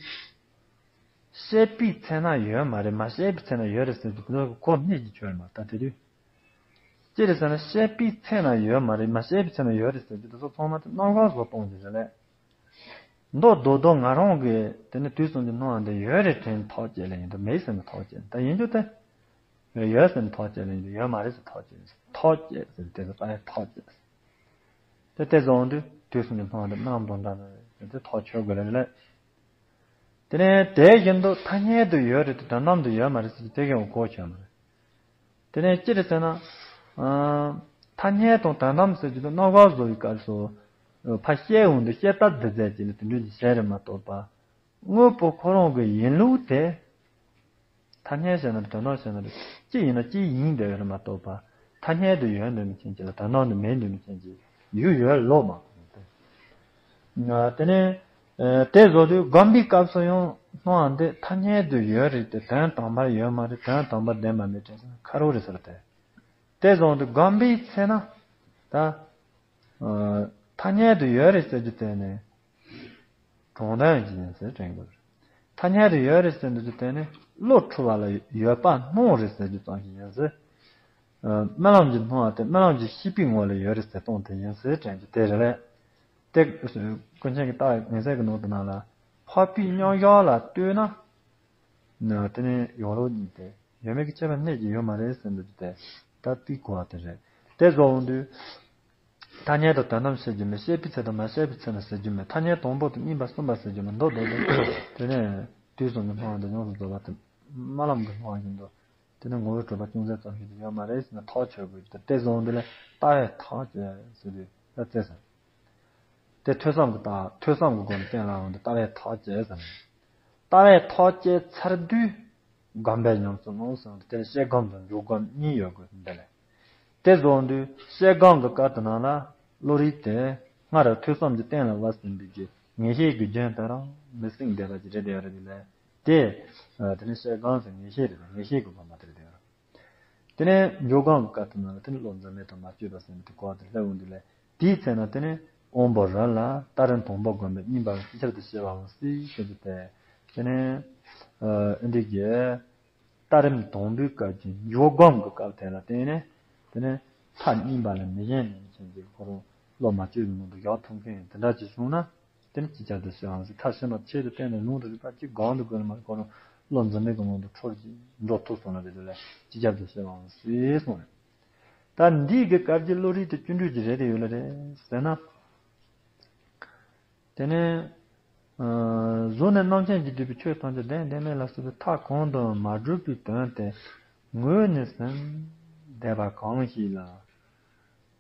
བཤད་པའི་ཚེ་ན་ཡོད་མ་རེད། མ་བཤད་པའི་ཚེ་ན་ཡོད་རེད་ཟེར་དུས་དེ་ཚོ་གོ་གནས་ཀྱི་ཆོད་མ་ད་དེ་དུས། ཅི་རེད་ཟེར་ན་བཤད་པའི་ཚེ་ན་ཡོད་མ་རེད། མ་བཤད་པའི་ཚེ་ན་ཡོད་རེད་ཟེར་དུས་དེ་ཚོ་ཚང་མ་དེ་རྣམ་གཞག་བཟོ་སྟངས་ཀྱི་རེད་ལས། མདོ་རྡོག་རྡོག་ང་རང་གིས་དེ་ནི་དུས་གསུམ་གྱི་སྣང་བ་འདི་ཡོད་རེད་དྲན་ཐག་བཅད་ལེ་ཡིན་དུ་མེད་ཟེར་ནས་ཐག་བཅད་ད་ཡིན་རྒྱུ་དེ། ཡོད་ཟེར་ནས་ཐག་བཅད་ལེ་ཡིན་དུ་ཡོད་མ་རེད་ཟེར་ཐག་བཅད་ལེ་ཐག་བཅད་ཟེར་དེ་ཚོ་ད་ཡང་ཐག་བཅད་ཟེར། དེ་དེ་བཟོ་འོང་དུས་དུས་གསུམ་གྱི་སྣང་བ་འདི་རྣམ་དང་འདྲ་ནི་རེད་དེ་ཐག་ཆོད་དགོས་ལེ་ལེ། དེ་ནས་དེ་བཞིན་དུ་ཐ་སྙད་དུ་ཡོད་རེད་དེ་དོན་དམ་དུ་ཡོད་མ་རེད་ཟེར་གྱི་དེ་གའི་འོ་གོ་ཆོད་མ་རེད། དེ་ནས་ཅི་རེད་ཟེར་ན། ཨ། ཐ་སྙད་དང་དོན་དམ་ཟེར་གྱི་དེ་རྣམ་གཞག་བཟོ་བའི་སྐབས་སུ། ཕར་བཤད་འོང་དུས་བཤད་ལྟར་འདི་མཛད་ཅིག་ལ་དེ་འདྲ་ཞིག་བྱས་རེད་མ་གཏོགས་པ། དངོས་པོ་ཁོ་རང་གི་ཡིན་ལུགས་དེ། ཐ་སྙད་ཟེར་ན་རེད་དོན་དམ་ཟེར་ན་རེད་གཅིག་ཡིན་ན་གཅིག་ཡིན་བསྡད་ཡོད་རེད་མ་གཏོགས་པ། ཐ་སྙད་དུ་ཡོད་འདོད་མི་ཅན་གཅིག་ལ་དོན་དམ་དུ་མེད་འདོད་མི་ཅན་གཅིག་ཡུལ་ཡོད་ལོག་མ་གོ་སྟེ། དེ་ནས་དེ་བཟོ་དུས་སྒོམ་པའི་སྐབས་སུ་ཡང་སྣང་བ་འདི་ཐ་སྙད་དུ་ཡོད་རེད་དེ་དོན་དམ་པར་ཡོད་མ་རེད། དོན་དམ་པར་ལྡན་པ་མེད་དྲན་སོང་ན་ཁ་རོག་རེད་ཟེར་ཏེ། དེ་བཟོ་དུས་སྒོམ་པའི་ཚེ་ན་ད་ཐ་སྙད་དུ་ཡོད་རེད་ཟེར་རྒྱུ་དེ་ནི་གྲོང་དོན་ཅིག་ཡིན་ཟེར་དྲན་དགོས་རེད། ཐ་སྙད་དུ་ཡོད་རེད་ཟེར་འདུག་རྒྱུ་དེ་ནི་བློ་འཁྲུལ་བ་ལ་ཡོད་པ་སྣང་རེད་ཟེར་རྒྱུ་ཙམ་ཞིག་ཡིན་ཟེར། རྨི་ལམ་གྱི་སྣང་བ་དེ་རྨི་ལམ་གྱི་ཤེས་པའི་ངོ་ལ་ཡོད་རེད་ཟེར་སྟངས་དེ་ཡིན་ཟེར་དྲན་རྒྱུ་དེ་རེད་ལས། དེ་ཀུན་མཁྱེན་གྱི་ལྟ་བའི་ངེས་གསལ་གྱི་ནང་དུ་ནང་ལ་འཕགས་པའི་མཉམ་བཞག་ལ་ལྟོས་ན། དེ་ནི་ཡོངས་ལུགས་གཉིས་ཏེ་ཡོད་མེད་ཀྱི་ཁྱད་པར་གནས་ཀྱི་ཡོད་མ་རེད་ཟེར་འདུག་རྒྱུ་དེ་ད་དེའི་གོ་བ་དེ་རེད། དེ་བཟོ་འོང་དུས། ཐ་སྙད་དུ་དོན་དམ་བཤད་རྒྱུ་མེད། བཤད་པའི་ཚེ་དང་མ་བཤད་པའི་ཚེ་ན་ཟེར་རྒྱུ་མེད། ཐ་སྙད་དང་པོ་དང་གཉིས་པ་གསུམ་པ་ཟེར་རྒྱུ་མེད། མདོ་མདོ་དེ་དེ་ནས་དུས་གསུམ་གྱི་སྣང་བ་དང་ཡོངས་སུ་རྫོགས་པ་དེ་རྨི་ལམ་གྱི་སྣང་བ་བཞིན་དུ་དེ་ནས་ངོ་བོའི་གྲུབ་པ་ཅུང་ཟད་ཙམ་ཞིག་ཏུ་ཡོད་མ་རེད་ཟེར་ན་ཐག་ཆོད་དགོས་ཀྱི་དེ་བཟོ་འོང་དུས་ལས་ལྟ་བས་ཐག་བཅད་ཟེར་དུས་ད་བཙལ་ཟེར། དེ་ཐོས་བསམ་གྱི་ལྟ་ཐོས་བསམ་གྱི་སྒོ་ནས་གཏན་ལ་འོང་དུས་ལྟ་བས་ཐག་བཅད་ཟེར་ན། ལྟ་བས་ཐག་བཅད་ཚར་དུས་སྒོམ་པས་ཉམས་སུ་བླང་ཟེར་བ་དེ་ལ་བཤད་སྒོམ་དང་འཇུག་སྒོམ་གཉིས་ཡོད་དགོས་འདི་ལས། དེ་བཟོ་དུས་བཤད་སྒོམ་གྱི་སྐབས་དེ་ནང་ལ་བློ་རིག་དེ་སྔར་ཐོས་བསམ་གྱི་གཏན་ལ་བབས་ཟིན་པའི་གི་ངེས་ཤེས་ཀྱི་རྒྱུན་དེ་རང་མི་སེང་བསྡད་པ་ཅིག་རེད་བསྡད་ཡོད་རེད་དེ་ལས་དེ་དེ་ནི་བཤད་སྒོམ་ཟེར་ངེས་ཤེས་རེད། ངེས་ཤེས་ཀྱི་སྒོམ་པ་དེ་རེད་བསྡད་ཡོད་རེད། དེ་ནས་འཇུག་སྒོམ་གྱི་སྐབས་དེ་ནང་ལ་དེ་ནི་བློ་འཛིན་མེད་དང་མ་བཅོས་པ་ཟེར་ནས་དེ་གོ་བ་དེ་སླེབས་འོང་དུས་ལས་དེའི་ཚེ་ན་དེ་ནི་དབང་པོ་རབ་ལ་ལྟ་རིམ་དང་པོ་སྒོམ་པའི་གཉིས་པ་ཅིག་ཅར་དུ་བྱེད་པའང་སྲིད་ཟེར་གྱི་དེ། དེ་ནས་ཨ་འདི་གི་ལྟ་རིམ་དང་པོའི་སྐབས་ཀྱི་འཇུག་སྒོམ་གྱི་སྐབས་དེ་ལ་བརྟེན་ནས་དེ་ནས་མཐའ་གཉིས་པ་ལ་མི་ཞེན་ནས་མཁྱེན་ཅིག་ཁོ་རང་བློ་མ་བཅོས་པའི་ངང་དུ་བཞག་ཐུབ་མཁན་དེ་འདྲ་ཅིག་བྱུང་ན། དེ་ནི་ཅིག་ཅར་དུ་བྱེད་པའང་སྲིད། མཐར་ཕྱིན་པ་ཆེད་དུ་བསྟན་ནས་ལུང་དང་རིགས་པ་གཅིག་གང་དུ་དགོས་ན་མ་ཁོ་རང་བློ་འཛིན་མེད་ཀྱི་དབང་དུ་འཁྲུལ་གྱིས་འགྲོ་ཐུབ་སོང་ན་རེད་དེ་ལས་ཅིག་ཅར་དུ་བྱེད་པའང་སྲིད་གསུངས་རེད། ད་འདིའི་གི་སྐབས་ཀྱི་བློ་རིག་དེ་བཅུ་འགྲོས་ཀྱི་རེད་དེ་ཡོད་ལ་རེད་ཟེར་ན། དེ་ནས་གཟུགས་ནས་རྣམ་མཁྱེན་གྱིས་བསྡུས་པའི་ཆོས་ཐམས་ཅད་བདེན་བདེན་མེད་ལ་སོགས་པའི་མཐའ་གང་དུ་མ་གྲུབ་པའི་དོན་དེ་ངོས་ནས་ཟིན་བསྡད་པ་གང་ཞིག་ལ།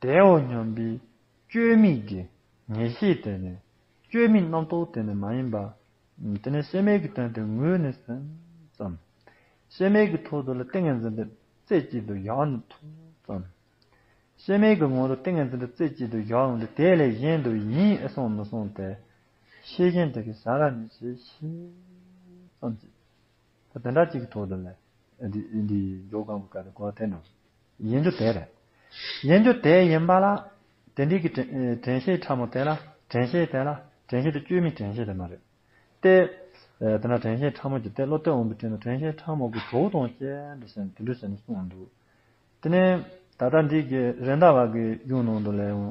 དེའོ་སྙམ་པའི་བཅོས་མིན་གྱི་ངེས་ཤེས་དེ་ནི་བཅོས་མིན་རྣམ་རྟོག་དེ་ནི་མ་ཡིན་པ། དེ་ནི་སེམས་མེད་ཀྱི་དོན་དེ་ངོས་ནས་ཟིན་ཙམ། སེམས་མེད་ཀྱི་ཐོག་ཏུ་ལ་ཏིང་ངེ་འཛིན་དེ་རྩེ་གཅིག་ཏུ་བཞག་ནས་ཐུབ་ཙམ། སེམས་མེད་ཀྱི་ངང་དུ་ཏིང་ངེ་འཛིན་དེ་རྩེ་གཅིག་ཏུ་བཞག་འོང་དུས་དེ་ལས་གཞན་དུ་ཡིན་ཨེ་སོང་མི་སོང་དེ་ཤེས་བཞིན་དེ་གི་ས་ར་ནི་ཞེས་ཤེས་ཙམ་གྱིས། ད་དེ་འདྲ་གཅིག་གི་ཐོག་ཏུ་ལས་འདི་འདི་འཇོག་གང་གི་སྐབས་དེ་གོ་བ་དེ་འགྲོ། ཡིན་རྒྱུ་དེ་རེད། ཡིན་རྒྱུ་དེ་ཡིན་པ་ལ་དེ་འདྲའི་གི་དྲན་དྲན་ཤེས་ཕྲ་མོ་དེ་ལ་དྲན་ཤེས་དེ་ལ་དྲན་ཤེས་དེ་བཅོས་མིན་དྲན་ཤེས་དེ་མ་རེད། དེ་དེ་ན་དྲན་ཤེས་ཕྲ་མོ་གྱི་དེ་བློ་གཏད་འོང་བའི་དྲན་དྲན་ཤེས་ཕྲ་མོ་གི་གྲོགས་དང་བཅས་འདྲ་ཞིག་དེ་འདྲ་ཞིག་ནས་གསུངས་འདུག་དེ་ནས་ད་ལྟ་འདི་གི་རེད་མདའ་བ་གི་གཞུང་ནང་དུ་ལས་ཡང་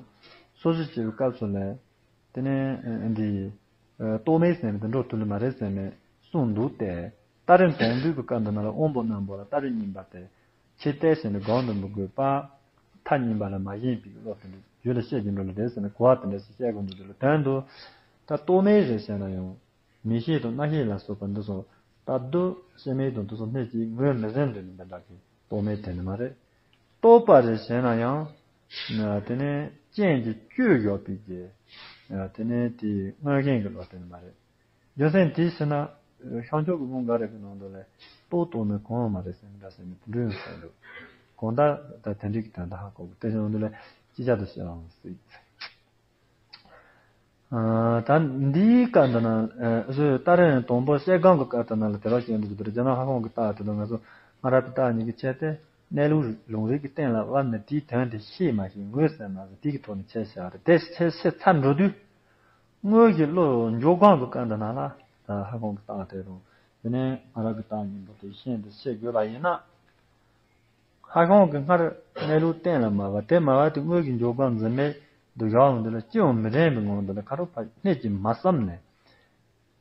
སོ་སོ་སྐྱེ་བའི་སྐབས་སུ་ལས། དེ་ནས་འདི་རྟོག་མེད་ཟེར་ནས་དེ་འགྲོ་ཐུབ་ལེ་མ་རེད་ཟེར་ནས་གསུངས་འདུག་སྟེ། ལྟ་རིམ་དང་པོའི་གི་སྐབས་འདི་ན་ལ་དབང་པོ་རྣོན་པོ་ལ་ལྟ་རིམ་གཉིས་པ་སྟེ། ཆེ་གཏད་ཟེར་ནས་སྒོམ་དུ་མི་དགོས་པ། མཐའ་གཉིས་པ་ལ་མ་ཞེན་པའི་བློ་དེ་འདྲ་རྒྱུད་ལ་བཤད་ཀྱི་འགྲོ་ལེ་རེད་ཟེར་ནས་གོ་བ་དེ་འདྲ་ཞིག་བཤད་དགོས་འདུག་དེ་ལ་དོན་དུ་ད་རྟོག་མེད་རེད་ཟེར་ན་ཡང་མིག་ཤེས་དང་རྣ་ཤེས་ལ་སོགས་པ་འདི་ཚོ་ལྟ་དུས་སེམས་མེད་དང་དེ་ཚོ་སྣེ་གཅིག་ངོས་མི་ཟིན་འདྲ་ནི་འདི་འདྲ་གི་རྟོག་མེད་དེ་ནི་མ་རེད། རྟོག་པ་རེད་ཟེར་ན་ཡང་། དེ་ནས་རྐྱེན་གྱིས་བཅུད་བཞག་པའི་གི། དེ་ནས་དེའི་མངོན་ཞེན་གྱི་བློ་དེ་ནི་མ་རེད། རྒྱུ་མཚན་དེ་ཟེར་ན། ཤར་ཕྱོགས་ཀྱི་ལུང་འགའ་རེ་གི་ནང་དུ་ལས་རྟོག་རྟོག་མེད་གང་ཡང་མ་རེད་ཟེར་ནས་འདྲ་ཟེར་ནས་དེ་འདྲ་ཡང་གསུངས་འདུག་གང་ལྟར་ད་དེ་འདྲའི་གི་དོན་དག་ཧ་གོ་གི་དེ་ནང་དུ་ལས་ཅི་བྱ་དུ་བྱེད་ལ་སྲིད། ད་འདིའི་སྐབས་འདི་ན་བཟོས་ལྟ་རིམ་དང་པོ་བཤད་སྒོམ་གྱི་སྐབས་དེ་ན་ལ་དེ་ར་ཅན་འདུག་དེ་ར་རྒྱ་ནག་ཧ་ཧོང་གི་རྟགས་དེ་དང་ང་ཚོ་སྔ་རབས་ཀྱི་རྟགས་གཉིས་ཀྱི་ཁྱད་དེ་གནས་ལུགས་ལུང་རིགས་ཀྱི་སྟེང་ལ་དབབ་ནས་དེའི་དོན་དེ་ཤེས་མ་ཤེས་ངོས་ཟིན་མ་ཟིན་དེ་གི་ཐོག་ནས་ཁྱད་བཤད་རེད། དེ་ཁྱད་བཤད་ཚར་འགྲོ་དུས་དངོས་ཀྱི་བློ་འཇོག་སྒོམ་གྱི་སྐབས་འདི་ན་ལ་ད་ཧ་ཧོང་གི་རྟགས་དེ་དང་དེ་ནས་སྔ་རབས་ཀྱི་རྟགས་གཉིས་པོ་དེ་ཤེས་འདི་ཤེས་དགོས་པ་ཡིན་ན། ཧ་ཤང་གི་སྔར་གནས་ལུགས་གཏན་ལ་མ་བབས་དེ་མ་བབས་དེ་དངོས་ཀྱི་འཇོག་པ་འཛིན་མེད་དུ་ཡོང་འདི་ལ་ཅི་ཡང་མི་དྲན་པའི་ངང་འདི་ལ་ཁ་རོག་ཕ་སྣེ་གཅིག་མ་བསམ་ནས།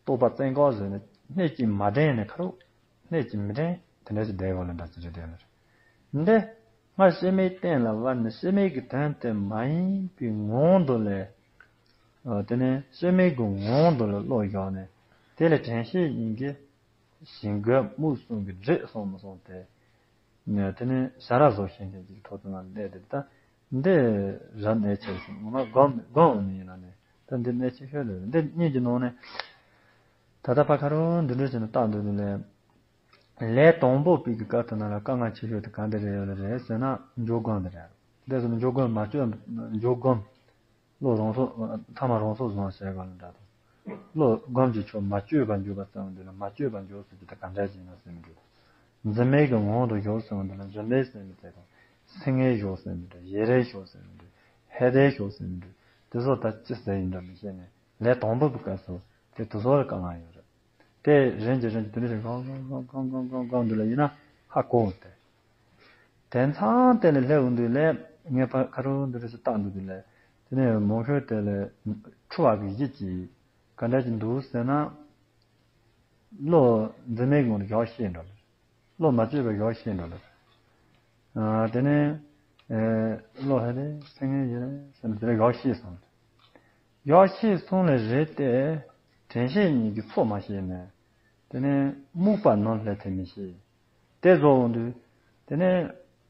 རྟོག་པ་བཙན་འགོག་བཟོས་ནས་སྣེ་གཅིག་མ་དྲན་ནས་ཁ་རོག་སྣེ་གཅིག་མི་དྲན་དེ་འདྲ་ཞིག་བསྡད་ཡོད་ལ་འདྲ་ཅི་རེད་དེ་ལ་རེད། འདི་སྔར་སྐྱེ་མེད་གཏན་ལ་བབས་ནས་སྐྱེ་མེད་ཀྱི་དོན་དེ་མ་ཡིན་པའི་ངང་དུ་ལས། དེ་ནས་སྐྱེ་མེད་ཀྱི་ངང་དུ་ལས་བློ་བཞག་ནས་དེ་ལ་དྲན་ཤེས་ཡིན་གྱི། ཞིང་གི་མུ་གསུམ་གྱི་འདྲེས་སོང་མི་སོང་སྟེ། དེ་ནས་ཤ་ར་བཟོ་ཤེས་མཁན་གྱི་ཐོག་ཏུ་ང་བསྡད་དེ་ད་འདི་ར་གནད་ཆེ་སོང་ངོ་མ་སྒོམ་སྒོམ་ནི་ཡིན་ན་ནི་ད་འདི་གནད་ཆེ་ཤོས་རེད། འདི་གཉིས་ཀྱི་ནང་ནས་ད་ལྟ་ཕ་ཁ་རོ་འདི་འདྲ་བྱས་ནས་བཏང་འདུག་ནི་ལས། ལས་དང་པོ་པའི་གི་སྐབས་དུ་ན་ལ་དཀའ་ངལ་ཆེ་ཤོས་དེ་ག་འདི་རེད་ཡོད་ལ་རེད་ཟེར་ན་འཇོག་སྒོམ་འདི་རེད། འདི་ཟེར་ན་འཇོག་སྒོམ་མ་བཅོས་འཇོག་སྒོམ། བློ་རང་སོ་ཐ་མ་རང་སོ་བཟུང་བྱས་ག་ལ་འདྲ་དང་། བློ་སྒོམ་གྱི་ཆོས་མ་བཅོས་པར་འཇུག་པ་ཟེར་བ་འདི་ལ་མ་བཅོས་པར་འཇུག་ཟེར་གྱི་ད་ག་འདྲ་ཞིག་ཡིན་ན་ཟེར་མི་འདུག་འཛིན་མེད་ཀྱི་ངང་དུ་བཞག་ཟེར་བ་འདི་ལ་འཛིན་མེད་ཟེར་མི་ཚད་དང་། སེང་གེ་བཞག་ཟེར་མི་འདུག་ཡེ་རེ་བཞག་ཟེར་མི་འདུག་ཧེ་རེ་བཞག་ཟེར་མི་འདུག་དེ་ཚོ་ད་ཅི་ཟེར་ཡིན་འདྲ་མི་ཤེས་ནས་ལས་དང་པོ་གི་སྐབས་སུ་དེ་དེ་ཚོ་ལ་དཀའ་ངལ་ཡོད་རེད། དེ་རིམ་གྱིས་རིམ་གྱིས་དེ་འདྲ་ཞིག་གང་གང་གང་གང་གང་འདི་ལ་ཡིན་ན་ཧ་གོ་འོང་སྟེ། དེང་སང་དེ་ལས་སླེབས་འོང་དུས་ལས་ངས་ཕ་ཁ་རུ་འདི་འདྲ་ཞིག་བཏང་འདུག་དུས་ལས་དེ་ནས་མང་ཤོས་དེ་ལས་འཁྲུལ་བ་གི་གཞི་ཅིག་ག་འདྲ་ཅིག་འདུག་ཟེར་ན། བློ་འཛིན་མེད་ངང་དུ་བཞག་ཤེས་འགྲོ་ལ། བློ་མ་བཅོས་པར་བཞག་ཤེས་འགྲོ་ལ། ཨ་དེ་ནས་ཨེ་བློ་ཧེ་རེ་སེང་གེ་ཡེ་རེ་ཟེར་ནས་དེ་ལ་བཞག་ཤེས་སོང་། བཞག་ཤེས་སོང་ལས་རེད་དེ། དྲན་ཤེས་གཉིས་ཀྱི་ཚོགས་མ་ཤེས་ནས། དེ་ནས་རྨུགས་པ་ནང་སླེབས་ཐེ་མི་ཤེས། དེ་རྫོགས་འོང་དུས། དེ་ནས་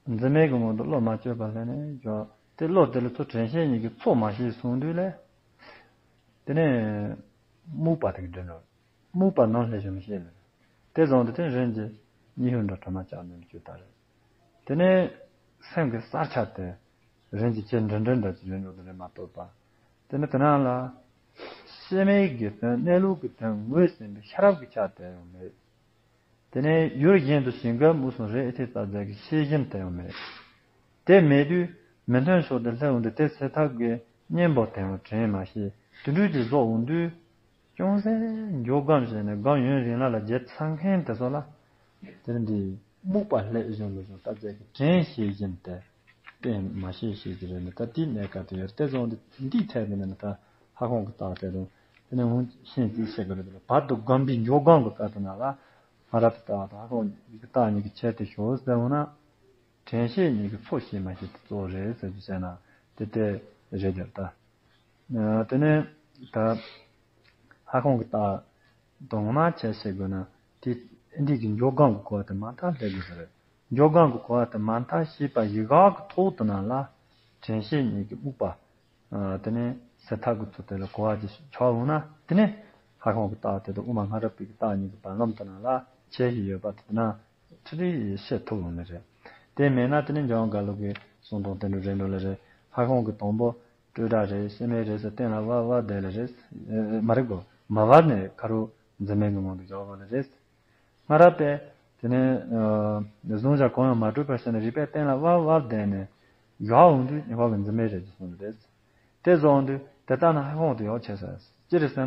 འཛིན་མེད་ཀྱི་ངང་དུ་བློ་མ་བཅོས་པ་ལྷན་ནས་བཞག་དེ་བློ་དེ་ལ་ཚུར་དྲན་ཤེས་གཉིས་ཀྱི་ཚོགས་མ་ཤེས་སོང་དུས་ལས། དེ་ནས་རྨུགས་པ་དེ་གི་འདྲེན་རོགས། རྨུགས་པ་ནང་སླེབས་བྱུང་ཤེས་ལ། དེ་བཟུང་དུ་དེ་རིམ་གྱིས་གཉིད་ཤུལ་འགྲོ་དྲི་མ་བཅག་ནས་བཅུག་ལྟ་རེད། དེ་ནས་སེམས་ཀྱི་གསར་ཆ་དེ་རིམ་གྱིས་ཆེས་འདྲེན་འདྲེན་འདྲ་ཅིག་རིམ་འགྲོ་དེ་རེད་མ་གཏོགས་པ། དེ་ནས་དེ་ནང་ལ་ཤེས་མེད་ཀྱི་དོན་གནས་ལུགས་ཀྱི་དོན་ངོས་ཟིན་པའི་ཤེས་རབ་ཀྱི་ཆ་དེ་ཡང་མེད། དེ་ནས་ཡུལ་གཞན་དུ་ཞིང་ཁམས་མུ་གསུམ་རི་ཨེ་ཐི་ལྟ་མཛད་ཀྱི་ཤེས་བཞིན་དེ་ཡང་མེད། དེ་མེད་དུས་མི་མཐུན་ཕྱོགས་དེ་སླེབས་འོང་དུས་དེ་སེལ་ཐབས་ཀྱི་གཉེན་པོ་དེ་ཡང་དྲན་མ་ཤེས་དུད་འགྲོ་གྱི་བཟོ་འོང་དུས། ཅུང་ཟད་འཇོག་སྒོམ་བྱས་ནས་སྒོམ་ཡུན་རིང་ལ་ལ་བརྒྱབ་ཚར་མཁན་དེ་ཚོ་ལ། དེ་འདྲའི་རྨུགས་པ་སླེབས་བཞིན་ལ་བཞིན་ལྟ་མཛད་ཀྱི་དྲན་ཤེས་བཞིན་དེ། བསྟེན་མ་ཤེས་ཤེས་ཀྱི་རེད་ནི་ད་དེའི་གནས་སྐབས་དེ་ཡོད་དེ་བཟུང་སྟེ་འདིའི་ཐད་དེ་ནི་ད་ལྷ་ཁང་གི་རྟགས་དེ་དང་དེ་ནས་འོང་ཤེས་ཀྱི་ཤེས་ཀྱི་རེད་དེ་ལ་བར་དུ་སྒོམ་པའི་འཇོག་སྒོམ་གྱི་སྐབས་དེ་ན་ལ་སྔ་རབས་ཀྱི་རྟགས་དང་ལྷ་ཁང་གི་རྟགས་གཉིས་ཀྱི་ཁྱད་དེ་ཤོར་ཟེར་འོང་ན། དྲན་ཤེས་གཉིས་ཀྱི་ཚོགས་ཤེས་མ་ཤེས་དེ་གཙོ་བོ་རེད་ཟེར་རྒྱུ་བྱས་ན་དེ་དེ་རེད་དེ་ད། དེ་ནས་ད་ལྷ་ཁང་གི་རྟགས་དང་མ་ཁྱད་བཤད་དགོས་ན་དེ་འདི་གི་འཇོག་སྒོམ་གྱི་གོ་བ་དེ་མ་མཐའ་སླེབས་དགོས་ས་རེད། འཇོག་སྒོམ་གྱི་གོ་བ་དེ་མ་མཐའ་ཤེས་པ་ཡི་གེ་གི་ཐོག་ཏུ་ན་ལ་དྲན་ཤེས་གཉིས་ཀྱི་རྨུགས་པ། དེ་ནས་སེལ་ཐབས་ཀྱི་ཚུལ་དེ་ལ་གོ་བ་ཅིག་ཆགས་འོང་ན་དེ་ནས་ལྷ་ཁང་གི་རྟགས་དེ་དང་དབུ་མ་སྔ་རབས་པའི་གི་རྟགས་གཉིས་ཀྱི་བར་ལམ་དུ་ན་ལ་ཁྱད་ཞིག་ཡོད་པ་དེ་ན་ཁྲི་རིགས་བཤད་ཐུབ་འོང་ནི་རེད། དེ་མེད་ན་དེ་ནས་འཇམ་དབྱངས་རྒྱ་ལོ་གི་གསུང་དང་དེ་འདྲ་རེད་འགྲོ་ལེ་རེད། ལྷ་ཁང་གི་དང་པོ་སྤྲོས་བྲལ་རེད་ཤེས་མེད་རེད་ཟེར་གཏན་ལ་བབ་བབ་བསྡད་ལེ་རེད། མ་རེད་གོ་མ་བབ་ནས་ཁ་རུ་འཛིན་མེད་ཀྱི་ངང་དུ་འཇོག་དགོས་ལེ་རེད། སྔ་རབས་པས་དེ་ནས་གཟུང་བྱ་གང་ཡང་མ་གྲུབ་པར་ཤེས་ནས་རིག་པས་གཏན་ལ་བབ་བབ་བསྡད་ནས་ཡར་འོང་དུས་ཉེ་བར་གྱི་འཛིན་མེད་རེད་ཅེས་གསུངས་པ་རེད། དེ་བཟུང་དུས་དེ་ལྟ་ན་ལྷ་ཁང་དུ་ཡོག་བྱས་ཟེར། ཅི་རེད་ཟེར་ན་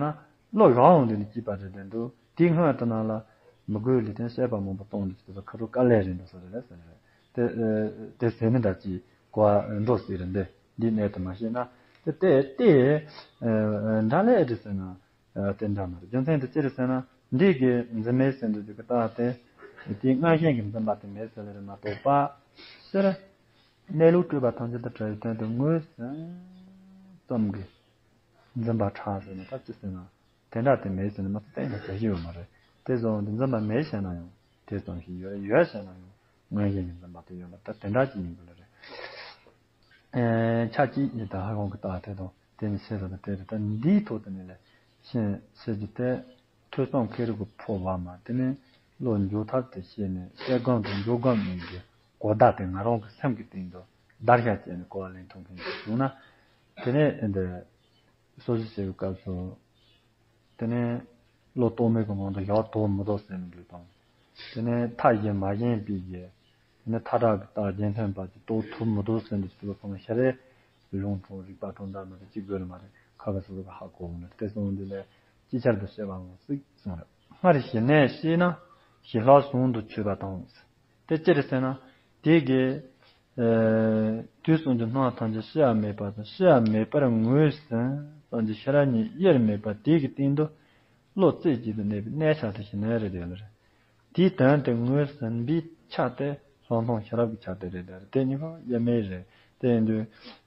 བློ་ཡར་འོང་དུས་ནི་སྐྱིད་པ་རེད་དེ་འདུག་དེའི་སྔོན་དུ་ན་ལ་མི་དགོས་ལས་དོན་བཤད་པ་མང་པོ་གཏོང་དུས་ཀྱི་ཁ་རུ་དཀའ་ལས་རེད་འདུག་ཟེར་རེད་ཟེར་རེད། དེ་དེ་ཟེར་ནི་འདྲ་ཅིག་གོ་བ་འགྲོ་སྲིད་རེད་འདི་འདི་གནད་དུ་མ་ཤེས་ན་དེ་དེ་དེ་འདྲ་ལས་རེད་ཟེར་ན། དེ་འདྲ་མ་རེད། རྒྱུ་མཚན་དེ་ཅི་རེད་ཟེར་ན་འདི་གི་འཛིན་མེད་ཟེར་འདུག་རྒྱུ་གི་རྟགས་དེ་དེའི་སྔ་ཞིང་གི་འཛིན་པ་དེ་མེད་ཟེར་ལེ་རེད་མ་གཏོགས་པ། སྤྱིར་གནས་ལུགས་སྤྲོས་པ་ཐམས་ཅད་དང་བྲལ་བའི་དོན་དུ་ངོས་ཟིན་ཙམ་གྱི་འཛིན་པ་ཕྲ་ཟེར་ན་ད་ཅི་ཟེར་ན་དེ་འདྲ་དེ་མེད་ཟེར་ན་མ་གཏན་ནས་བྱ་ཞིག་ཡོད་མ་རེད། དེ་བཟོ་འོང་དུས་འཛིན་པ་མེད་བྱས་ན་ཡང་དེ་ཙམ་ཞིག་ཡོད་ཡོད་བྱས་ན་ཡང་སྔ་ཞིང་གི་འཛིན་པ་དེ་ཡོད་པ་ད་དེ་འདྲ་ཅིག་ཡིན་དགོས་ལེ་རེད། ཆ་གཅིག་ཡིན་ད་ལྷ་ཁང་གི་རྟགས་དེ་དང་དེ་ནི་ཤེས་ཟེར་ན་དེ་རེད། ད་འདིའི་ཐོག་ཏུ་ནི་ལས་ཤེས་ཤེས་རྒྱུ་དེ་ཐོས་བསམ་ཁེ་རུ་གི་འཕོ་བ་མ་དེ་ནི་བློ་འཇོག་ཐབས་དེ་ཤེས་ནས་བཤད་སྒོམ་དང་འཇོག་སྒོམ་གཉིས་ཀྱི་གོ་བརྡ་དེ་ང་རང་གི་སེམས་ཀྱི་སྟེང་དུ་བརྡར་ཤ་བཅད་ནས་གོ་བ་ལེན་ཐུབ་མཁན་ཞིག་བྱུང་ན་དེ་ནས་འདི་གསོ་བྱེད་བྱེད་པའི་སྐབས་སུ། དེ་ནས་བློ་རྟོག་མེད་ཀྱི་ངང་དུ་ཡར་དོར་མི་ཐུབ་ཟེར་ནས་འདུག་དང་། དེ་ནས་མཐའ་ཞེན་མ་ཞེན་པའི་རྒྱུ། དེ་ནས་མཐའ་དག་གི་རྟགས་རྒྱན་ཐོན་པ་ཅིག་རྟོགས་ཐུབ་མི་ཐུབ་ཟེར་ནས་དུས་ཚོད་ཕོངས་ཤ་རེ། ལུང་དྲངས་རིག་པ་དྲངས་འདྲ་མི་འདྲ་ཅིག་དགོས་ནི་མ་རེད། ཁ་ཁ་སོ་སོ་གི་ཧ་གོ་འོང་ནས་དེ་སོང་འདི་ལས་ཅིག་ཆར་དུ་བཤད་པའང་སྲིད་གསུངས་རེད། སྔར་ཞི་གནས་ཤེས་ན་ཞི་ལྷག་ཟུང་དུ་ཆུད་པ་དང་། དེ་ཅི་རེད་ཟེར་ན། དེ་གི་ཨེ་དུས་གསུམ་གྱི་སྣང་བ་ཐམས་ཅད་ཤེས་པ་མེད་པ་དང་ཤེས་པ་མེད་པར་ངོས་ཟིན་ཙམ་གྱི་ཤེས་རབ་གཉིས་དབྱེར་མེད་པ་དེ་གི་སྟེང་དུ་བློ་རྩེ་གཅིག་ཏུ་གནས་པའི་གནས་ཆ་དེ་ཞི་གནས་རེད་དེ་ལ་རེད། དེའི་དོན་དེ་ངོས་ཟིན་པའི་ཆ་དེ་ལྷག་མཐོང་ཤེས་རབ་ཀྱི་ཆ་དེ་རེད་དེ་རེད། དེ་གཉིས་ཀ་དབྱེར་མེད་རེད། དེ་ཡིན་དུས་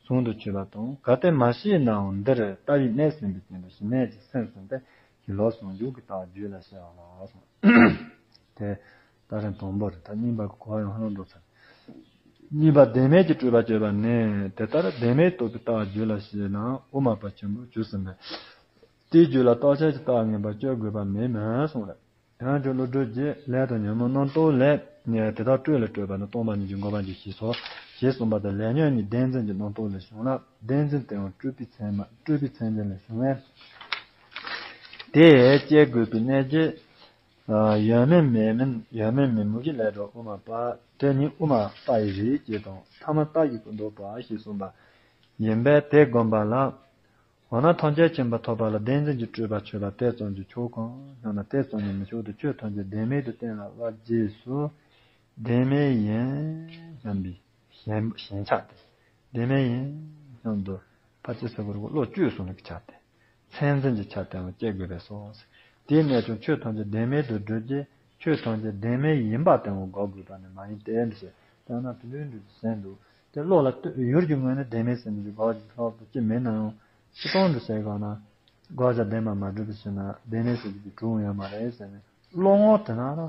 ཟུང་དུ་ཆུད་པ་དང་གལ་ཏེ་མ་ཤེས་ནའང་འདིར་ལྟ་བའི་གནས་ཟིན་པའི་སྟེང་དུ་ཞི་གནས་ཀྱི་སེམས་ཟིན་ཏེ་ཞི་ལྷག་ཟུང་འཇུག་གི་རྟགས་རྒྱུད་ལ་སྐྱེ་བ་ལགས་སོ། དེ། ད་རིང་དང་པོ་རེད། ད་གཉིས་པ་གི་གོ་བ་ཡང་ཧ་ལམ་འགྲོ་ཚར། གཉིས་པ་བདེན་མེད་ཀྱི་སྤྲོས་པ་གཅོད་པ་ནི་དེ་ལྟར་བདེན་མེད་རྟོགས་པའི་རྟགས་རྒྱུད་ལ་སྐྱེས་ན་དབུ་མ་པ་ཆེན་པོ་རྒྱུད་གསུམ་པས་དེའི་རྒྱུད་ལ་རྟག་ཆད་ཀྱི་རྟགས་ངན་པ་གཅོད་དགོས་པ་མེད་མིན་གསུངས་རེད། ཡང་ཅིག་བློ་གྲོས་ཀྱི་ལས་དང་ཉོན་མོངས་རྣམ་རྟོག་ལས། ནས་དེ་དག་སྤྲོས་ལ་སྤྲོས་པ་ནི་སྟོང་པ་ཉིད་ཀྱི་འགོག་པ་ཉིད་ཞེས་སོ། ཞེས་གསུངས་པ་དང་། ལས་ཉོན་ནི་བདེན་འཛིན་གྱི་རྣམ་རྟོག་ལས་བྱུང་ལ། བདེན་འཛིན་དེའང་སྤྲོས་པའི་མཚན་མ་སྤྲོས་པའི་མཚན་ཉིད་ལས་བྱུང་བས། དེ་སྐྱེ་དགོས་པའི་གནད་ཀྱིས། ཡོད་མིན་མེད་མིན་ཡོད་མིན་མེད་མུ་གེ་ལས་གྲོལ་དབུ་མ་པ། དེ་ནི་དབུ་མ་པ་ཡི་རིགས་ཀྱི་དང་ཐ་མ་རྟགས་ཀྱི་ཀུན་རྟོག་པ་ཞེས་གསུངས་པ་ཡིན་པས། དེ་བསྒོམས་པ་ལ། འོ་ན་ཐམས་ཅད་མཁྱེན་པ་ཐོབ་པ་ལ་བདེན་འཛིན་གྱི་སྤྲོས་པ་ཆོད་པ་དེ་ཙམ་གྱིས་ཆོག་གམ་སྙམ་ན། དེ་ཙམ་གྱིས་མི་ཆོག་སྟེ། ཆོས་ཐམས་ཅད་བདེན་མེད་དུ་གཏན་ལ་དབབ་རྗེས་སུ་བདེན་མེད་ཡིན་སྙམ་པའི་ཞེན་ཞེན་ཆགས་ཏེ། བདེན་མེད་ཡིན་སྙམ་དུ་ཕར་ཅི་ཟེར་དགོས་རེད། བློ་བཅོས་སོང་ནས་ཆགས་ཏེ། མཚན་འཛིན་གྱི་ཆ་དེ་ཡང་སྐྱེ་དགོས་པས་སོ། དེའི་གནད་ཀྱང་ཆོས་ཐམས་ཅད་བདེན་མེད་དུ་སྒྲུབ་ཀྱི། ཆོས་ཐམས་ཅད་བདེན་མེད་ཡིན་པ་དེ་ཡང་འགོག་དགོས་པ་ནི་མ་ཡིན་ཏེ་འདི་ཞེས། དེས་ན་དེ་འདྲའི་འདྲ་ཟེར་འདུག་དེ་བློ་ལ་ལྟོས་ཡུལ་གྱི་ངོས་ནས་བདེན་མེད་ཟེར་ནས་འགོག་རྒྱུ་ལྷག་ཏུ་ཅི་མེད་ན་ཡང་། སྤྱིར་བཏང་དུ་བྱས་གོང་ན། དགག་བྱ་བདེན་པ་མ་གྲུབ་པའི་ཕྱིར་ན་བདེན་མེད་ཟེར་རྒྱུ་གྲུབ་ཡོད་མ་རེད་ཟེར་ནས། བློ་ངོ་དེ་ན་ར།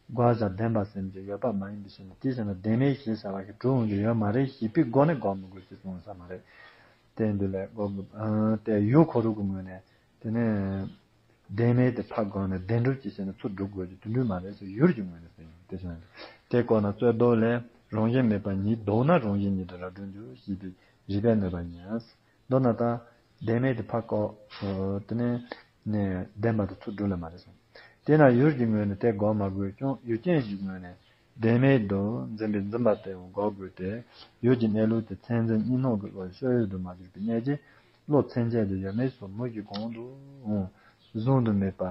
དགག་བྱ་བདེན་པ་ཟེར་རྒྱུ་ཡོད་པ་མ་ཡིན་པའི་ཕྱིར་ན། དེའི་ཕྱིར་ན་བདེན་མེད་ཞེས་བྱ་བ་ཞིག་གྲུབ་འོང་རྒྱུ་ཡོད་མ་རེད་ཞེས་པའི་སྒོ་ནས་འགོག་མི་དགོས་ཅེས་གསུངས་ས་མ་རེད། དེ་འདི་ལས་འགོག་དགོས། ཨ། དེ་ཡུལ་ཁོ་རང་གི་ངོས་ནས་དེ་ནས་བདེན་མེད་དེ་ཕར་འགོག་ནས་བདེན་གྲུབ་ཀྱི་ཕྱིར་ན་ཚུར་སྒྲུབ་དགོས་རྒྱུ་དེ་འདྲ་མ་རེད་ཟེར། ཡུལ་གྱི་ངོས་ནས་ཟེར་ཡོང་དེ་བཞིན་དེ་བཀོད་ན། རྩོད་ཟློག་ལས། རང་བཞིན་མེད་པ་ཉིད་ལྡོག་ན་རང་བཞིན་ཉིད་དུ་རབ་སྒྲུབ་འགྱུར་ཞེས་པའི་རིགས་པས་གནོད་པ་ཉིད། མདོར་ན་ད་བདེན་མེད་དེ་ཕར་བཀག་དེ་ནས་ནས་བདེན་པ་དེ་ཚུར་སྒྲུབ་ལ་མ་རེད་གསུངས། དེས་ན་ཡུལ་གྱི་ངོས་ནས་དེ་འགོག་མ་དགོས་ཀྱང་། ཡུལ་ཅན་གྱི་ངོས་ནས་བདེན་མེད་དུ་འཛིན་པའི་འཛིན་པ་དེ་ཡང་འགོག་དགོས་ཏེ། ཡུལ་གྱི་གནས་ལུགས་དེ་མཚན་འཛིན་གཉིས་སྣང་གི་བློ་ཡི་སྤྱོད་ཡུལ་དུ་མ་གྱུར་པའི་གནད་ཀྱིས། བློ་མཚན་ཉིད་དུ་ཡོད་མེད་སོགས་མུ་གེ་གང་དུ་འོང་གཟུང་དུ་མེད་པ་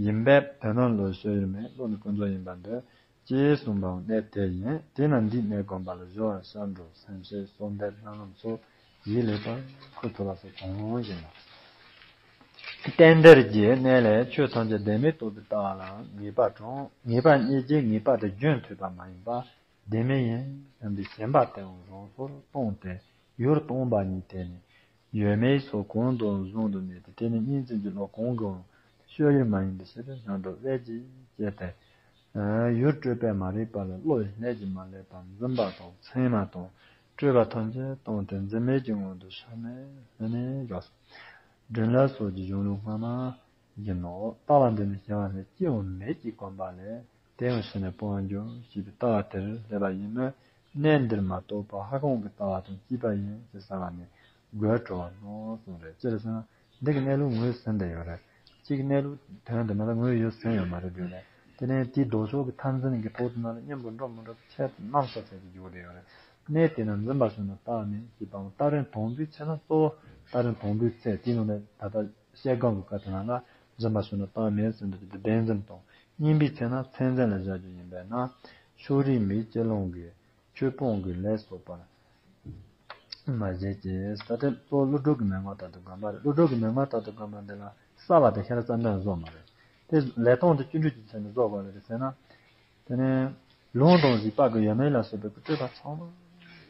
ཡིན་པས། དོན་དམ་བློ་ཡི་སྤྱོད་ཡུལ་མེད། བློ་ནི་ཀུན་རྫོབ་ཡིན་པར་འདོད། ཅེས་གསུངས་པའང་གནད་དེ་ཡིན། དེས་ན་འདིའི་གནད་བསྒོམ་པ་ལ་སྦྱོར་བ་ཞབས་འགྲོ་སེམས་བསྐྱེད་གསོལ་འདེབས་སྨོན་ལམ་སོགས་ཡིད་ལེགས་པར་འཁུར་ཐུབ་པ་སོགས་གང་ཡིན་ལ། རྟེན་འབྲེལ་གྱི་གནད་ལས་ཆོས་ཐམས་ཅད་བདེན་མེད་རྟོགས་པའི་ལྟ་བ་ལ་ངེས་པ་དང་། ངེས་པ་རྙེད་རྗེས་ངེས་པ་དེ་རྒྱུན་མཐུད་པ་མ་ཡིན་པ་བདེན་མེད་ཡིན་སྙམ་པའི་ཞེན་པ་དེའང་རང་སོར་བཏང་སྟེ་ཡུལ་སྟོང་པ་ཉིད་དེ་ནི་ཡོད་མེད་སོགས་གང་དུའང་གཟུང་དུ་མེད་དེ། དེ་ནི་གཉིས་འཛིན་གྱི་བློ་གང་གིའང་སྤྱོད་ཡུལ་མ་ཡིན་པའི་ཕྱིར་སྙམ་དུ་དབྱེ་གཅིག་བྱས་ཏེ། ཡུལ་སྤྲོས་པས་མ་རིག་པ་ལ་བློ་ཡི་ལྷད་ཀྱིས་མ་བསླད་པར་འཛིན་པ་དང་མཚན་མ་དང་སྤྲོས་པ་ཐམས་ཅད་བཏང་སྟེ་འཛིན་མེད་ཀྱི་ངང་དུ་ཕྱག་ནས་ལྷོད་ནས་བཞག་སོ། དྲིན་ལན་གསོག་གི་གཞུང་ལུགས་སྔ་མ་ཡིན་ནོ། ལྟ་བ་འདི་ནི་སྐྱེ་བ་ནས་སྐྱེ་བ་མེད་ཀྱི་གོམས་པ་ལས། དེ་ཡང་ཕྱི་ནས་སྤོང་བར་འགྱུར་ཞེས་པའི་ལྟ་བ་དེར་སླེབས་པ་ཡིན་མོད། གནད་འདིར་མ་རྟོགས་པར་ཧ་གང་གི་ལྟ་བ་དང་བཅས་པ་ཡིན་ཞེས་བྱ་བ་ནི་དགོད་བྲོ་བ་ནོ་གསུངས་རེད། ཅི་ལ་ཟེར་ན། འདི་གི་གནས་ལུགས་ངོས་ཟིན་བསྡད་ཡོད་རེད། གཅིག་གི་གནས་ལུགས་དོན་དུ་མ་ལ་ངོས་ཡོད་ཟིན་ཡོད་མ་རེད་འདུག་ལས། དེ་ནས་དེའི་ལྡོག་ཕྱོགས་ཀྱི་མཐར་འཛིན་གྱི་ཐོག་དེ་ནང་ལ་གཉེན་པོ་འགྲོ་མི་འགྲོ་ཆེད་དུ་རྣམ་གཞག་ཆེད་དུ་འཇུག་བསྡད་ཡོད་རེད། གནད་དེ་ན་འཛིན་པ་བྱུང་ན་ལྟ་བ་མེད་ཅེས་པའང་ལྟ་རིམ་དང་པོའི་ཆ་ན་གཙོ་བོ་ལྟ་རིམ་དང་པོའི་ཚེ་དེའི་ནང་ནས་ད་ལྟ་བཤད་སྒང་གི་བཀའ་དེ་ནང་ལ་འཛིན་པ་བྱུང་ན་ལྟ་བ་མེད་ཟེར་འདུག་དེ་བདེན་འཛིན་དང་གཉིས་པའི་ཚེ་ན་མཚན་འཛིན་ལ་བཞག་རྒྱུ་ཡིན་པས་ན་ཕྱོགས་རིས་མེད་སྤྱི་ལོང་གི་ཆོས་སྤོང་གི་ལས་སོགས་པར་མ་བྱེད་ཅེས། ས་ཏེ་གཙོ་བོ་ཀླུ་སྒྲུབ་ཀྱི་མན་ངག་ལྟར་དུ་བསྒོམ་པ་རེད། ཀླུ་སྒྲུབ་ཀྱི་མན་ངག་ལྟར་དུ་བསྒོམ་པ་འདི་ལ་བསགས་པ་དེ་ཤེས་རབ་བསམ་གཏན་བཟོ་མ་རེད། དེ་ལས་སྟངས་དེ་བཅུ་དྲུག་གི་ཚད་ནས་བཟོ་དགོས་རེད་ཟེར་ན། དེ་ནས་ལུང་དང་རིགས་པ་གི་ཡོད་མེད་ལ་སོགས་པའི་སྤྲོས་པ་ཚང་མ་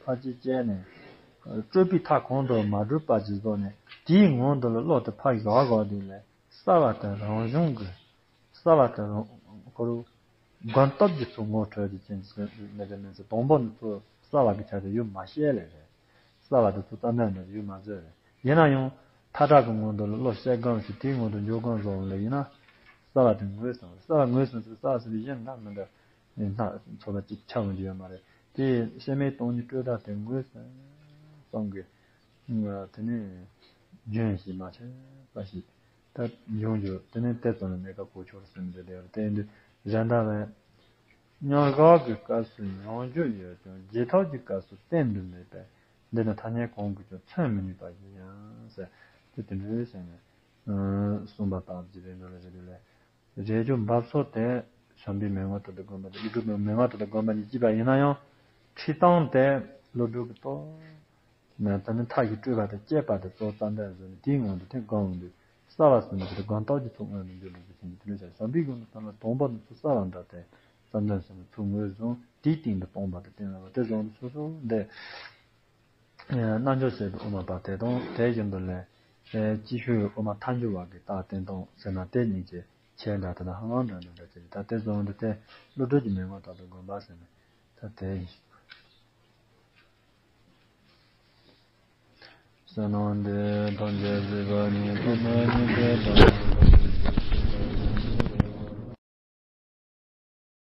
ཕར་ཅིག་བཅད་ནས། སྤྲོས་པའི་མཐའ་གང་དུ་མ་གྲུབ་པ་ཅིག་བཟོ་ནས་དེའི་ངང་དུ་ལ་བློ་དེ་ཕར་བཞག་དགོས་དུས་ལས། བསགས་པ་དེ་རང་བྱུང་གི། བསགས་པ་དེ་རང་ཁོ་རང་སྒོམ་སྟོབས་ཀྱིས་ཚུར་ངོ་འཕྲོད་ཀྱི་རྐྱེན་གྱིས་མེད་པའི་མིན་ཚེ། དང་པོ་ནས་ཚུར་བསགས་པ་གི་ཆ་དེ་ཡུལ་མ་ཤེས་ལེ་རེད། བསགས་པ་དེ་ཚུར་བསམ་གཏན་ནས་ཡུལ་མ་བཟོས་རེད། ཡིན་ན་ཡང་མཐའ་དག་གི་སྔོན་དུ་ལ་བློ་བཤད་སྒོམ་ཞིག་དེའི་སྔོན་དུ་འཇོག་སྒོམ་བཟོ་ལེ་ཡིན་ན། བསགས་པ་དེ་ངོས་ཟིན་རེད། བསགས་པ་ངོས་ཟིན་ཚེ་བསགས་ཟིན་པའི་གཞན་འགའ་མི་འདྲ། སྣ་ཚོགས་པ་གཅིག་ཆགས་འོང་རྒྱུ་ཡོད་མ་རེད། དེ་ཤེས་མེད་སྟོང་ཉིད་སྤྲོས་བྲལ་དེ་ངོས་ཟིན་ཙམ་གྱིས། དེ་ནས་རྒྱུན་ཞིག་མ་ཆད་པ་ཞིག་ད་ཡོང་རྒྱུ་དེ་ནས་དེ་ཙམ་ལ་གནས་སྐབས་གོ་ཆོད་ཟིན་པ་དེ་རེད། དེ་འདི་གཞན་དག་ལས་མྱང་འདས་ཀྱི་སྐབས་སུ་མྱོང་རྒྱུ་ཡོད་ཀྱང་རྗེས་ཐོབ་ཀྱི་སྐབས་སུ་བསྟན་དུ་མེད་པས། འདི་ནི་ཐ་སྙད་གང་གིས་ཀྱང་མཚོན་མི་ནུས་པ་ཞིག་ཡིན་ཟེར། དེ་དེ་འདྲའི་བྱས་ནས་གསུངས་པ་ལྟ་བུ་ཅིག་རེད་འདུག་ལ་རེད་འདུག་ལས། རེ་ཅོ་འབབ་ཚོགས་དེ་བྱམས་པའི་མན་ངག་ལྟར་དུ་བསྒོམ་པ་དང་ཀླུ་སྒྲུབ་མན་ངག་ལྟར་དུ་བསྒོམ་པ་གཉིས་གཅིག་པ་ཡིན་ན་ཡང་། ཁྲིད་སྟངས་དེ་ཀླུ་སྒྲུབ་ཀྱི་ཐོག་ནས་ད་ནི་མཐའ་བཞི་སྤྲོས་པ་དང་བཅས་པ་དེ་གཙོ་བོ་བསམ་གཏན་བཟོས་ནས་དེའི་སྔོན་དུ་དེ་བསྒོམ་འོང་དུས་བསགས་པ་ཟིན་པ་དེ་སྒོམ་སྟོབས་ཀྱི་ཚུལ་མངོན་དུ་འགྱུར་ལུགས་ཀྱི་ཕྱིན་ཅི་ལོག་བྱ། བྱམས་པའི་སྒོམ་དུ་བསམ་པ་དང་པོ་ནས་ཚུར་བསགས་པ་འདྲ་སྟེ་བསམ་གཏན་བཟོས་ནས་ཚུར་ངོས་བཟུང་དེའི་སྟེང་དུ་སྟོང་པ་དང་བརྟེན་ལ་བ་དེ་བཟུང་དུ་སོ་སོ་འདི། རྣལ་འབྱོར་བྱེད་པའི་དབུ་མ་པ་དེ་དང་དེ་བཞིན་དུ་ལས། སྐྱེས་ཤུལ་དབུ་མ་ཐལ་འགྱུར་བ་གི་རྟགས་བསྟན་སྟངས་ཟེར་ན་དེ་གཉིས་ཀྱི་ཁྱད་འདྲ་དེ་དང་ཧ་ལམ་འདྲ་འདྲ་འདྲ་ཅིག་ད་དེ་བཟུང་དུ་དེ་ཀླུ་སྒྲུབ་ཀྱི་མན་ངག་ལྟར་དུ་བསྒོམ་པ་ཟེར་ནས་ད་དེ་ཡིན། བསོད་ནམས་འདི་ཐམས་ཅད་གཟིགས་པ་ཉིད། ཐོབ་པ་ཉིད་དེ་དང་།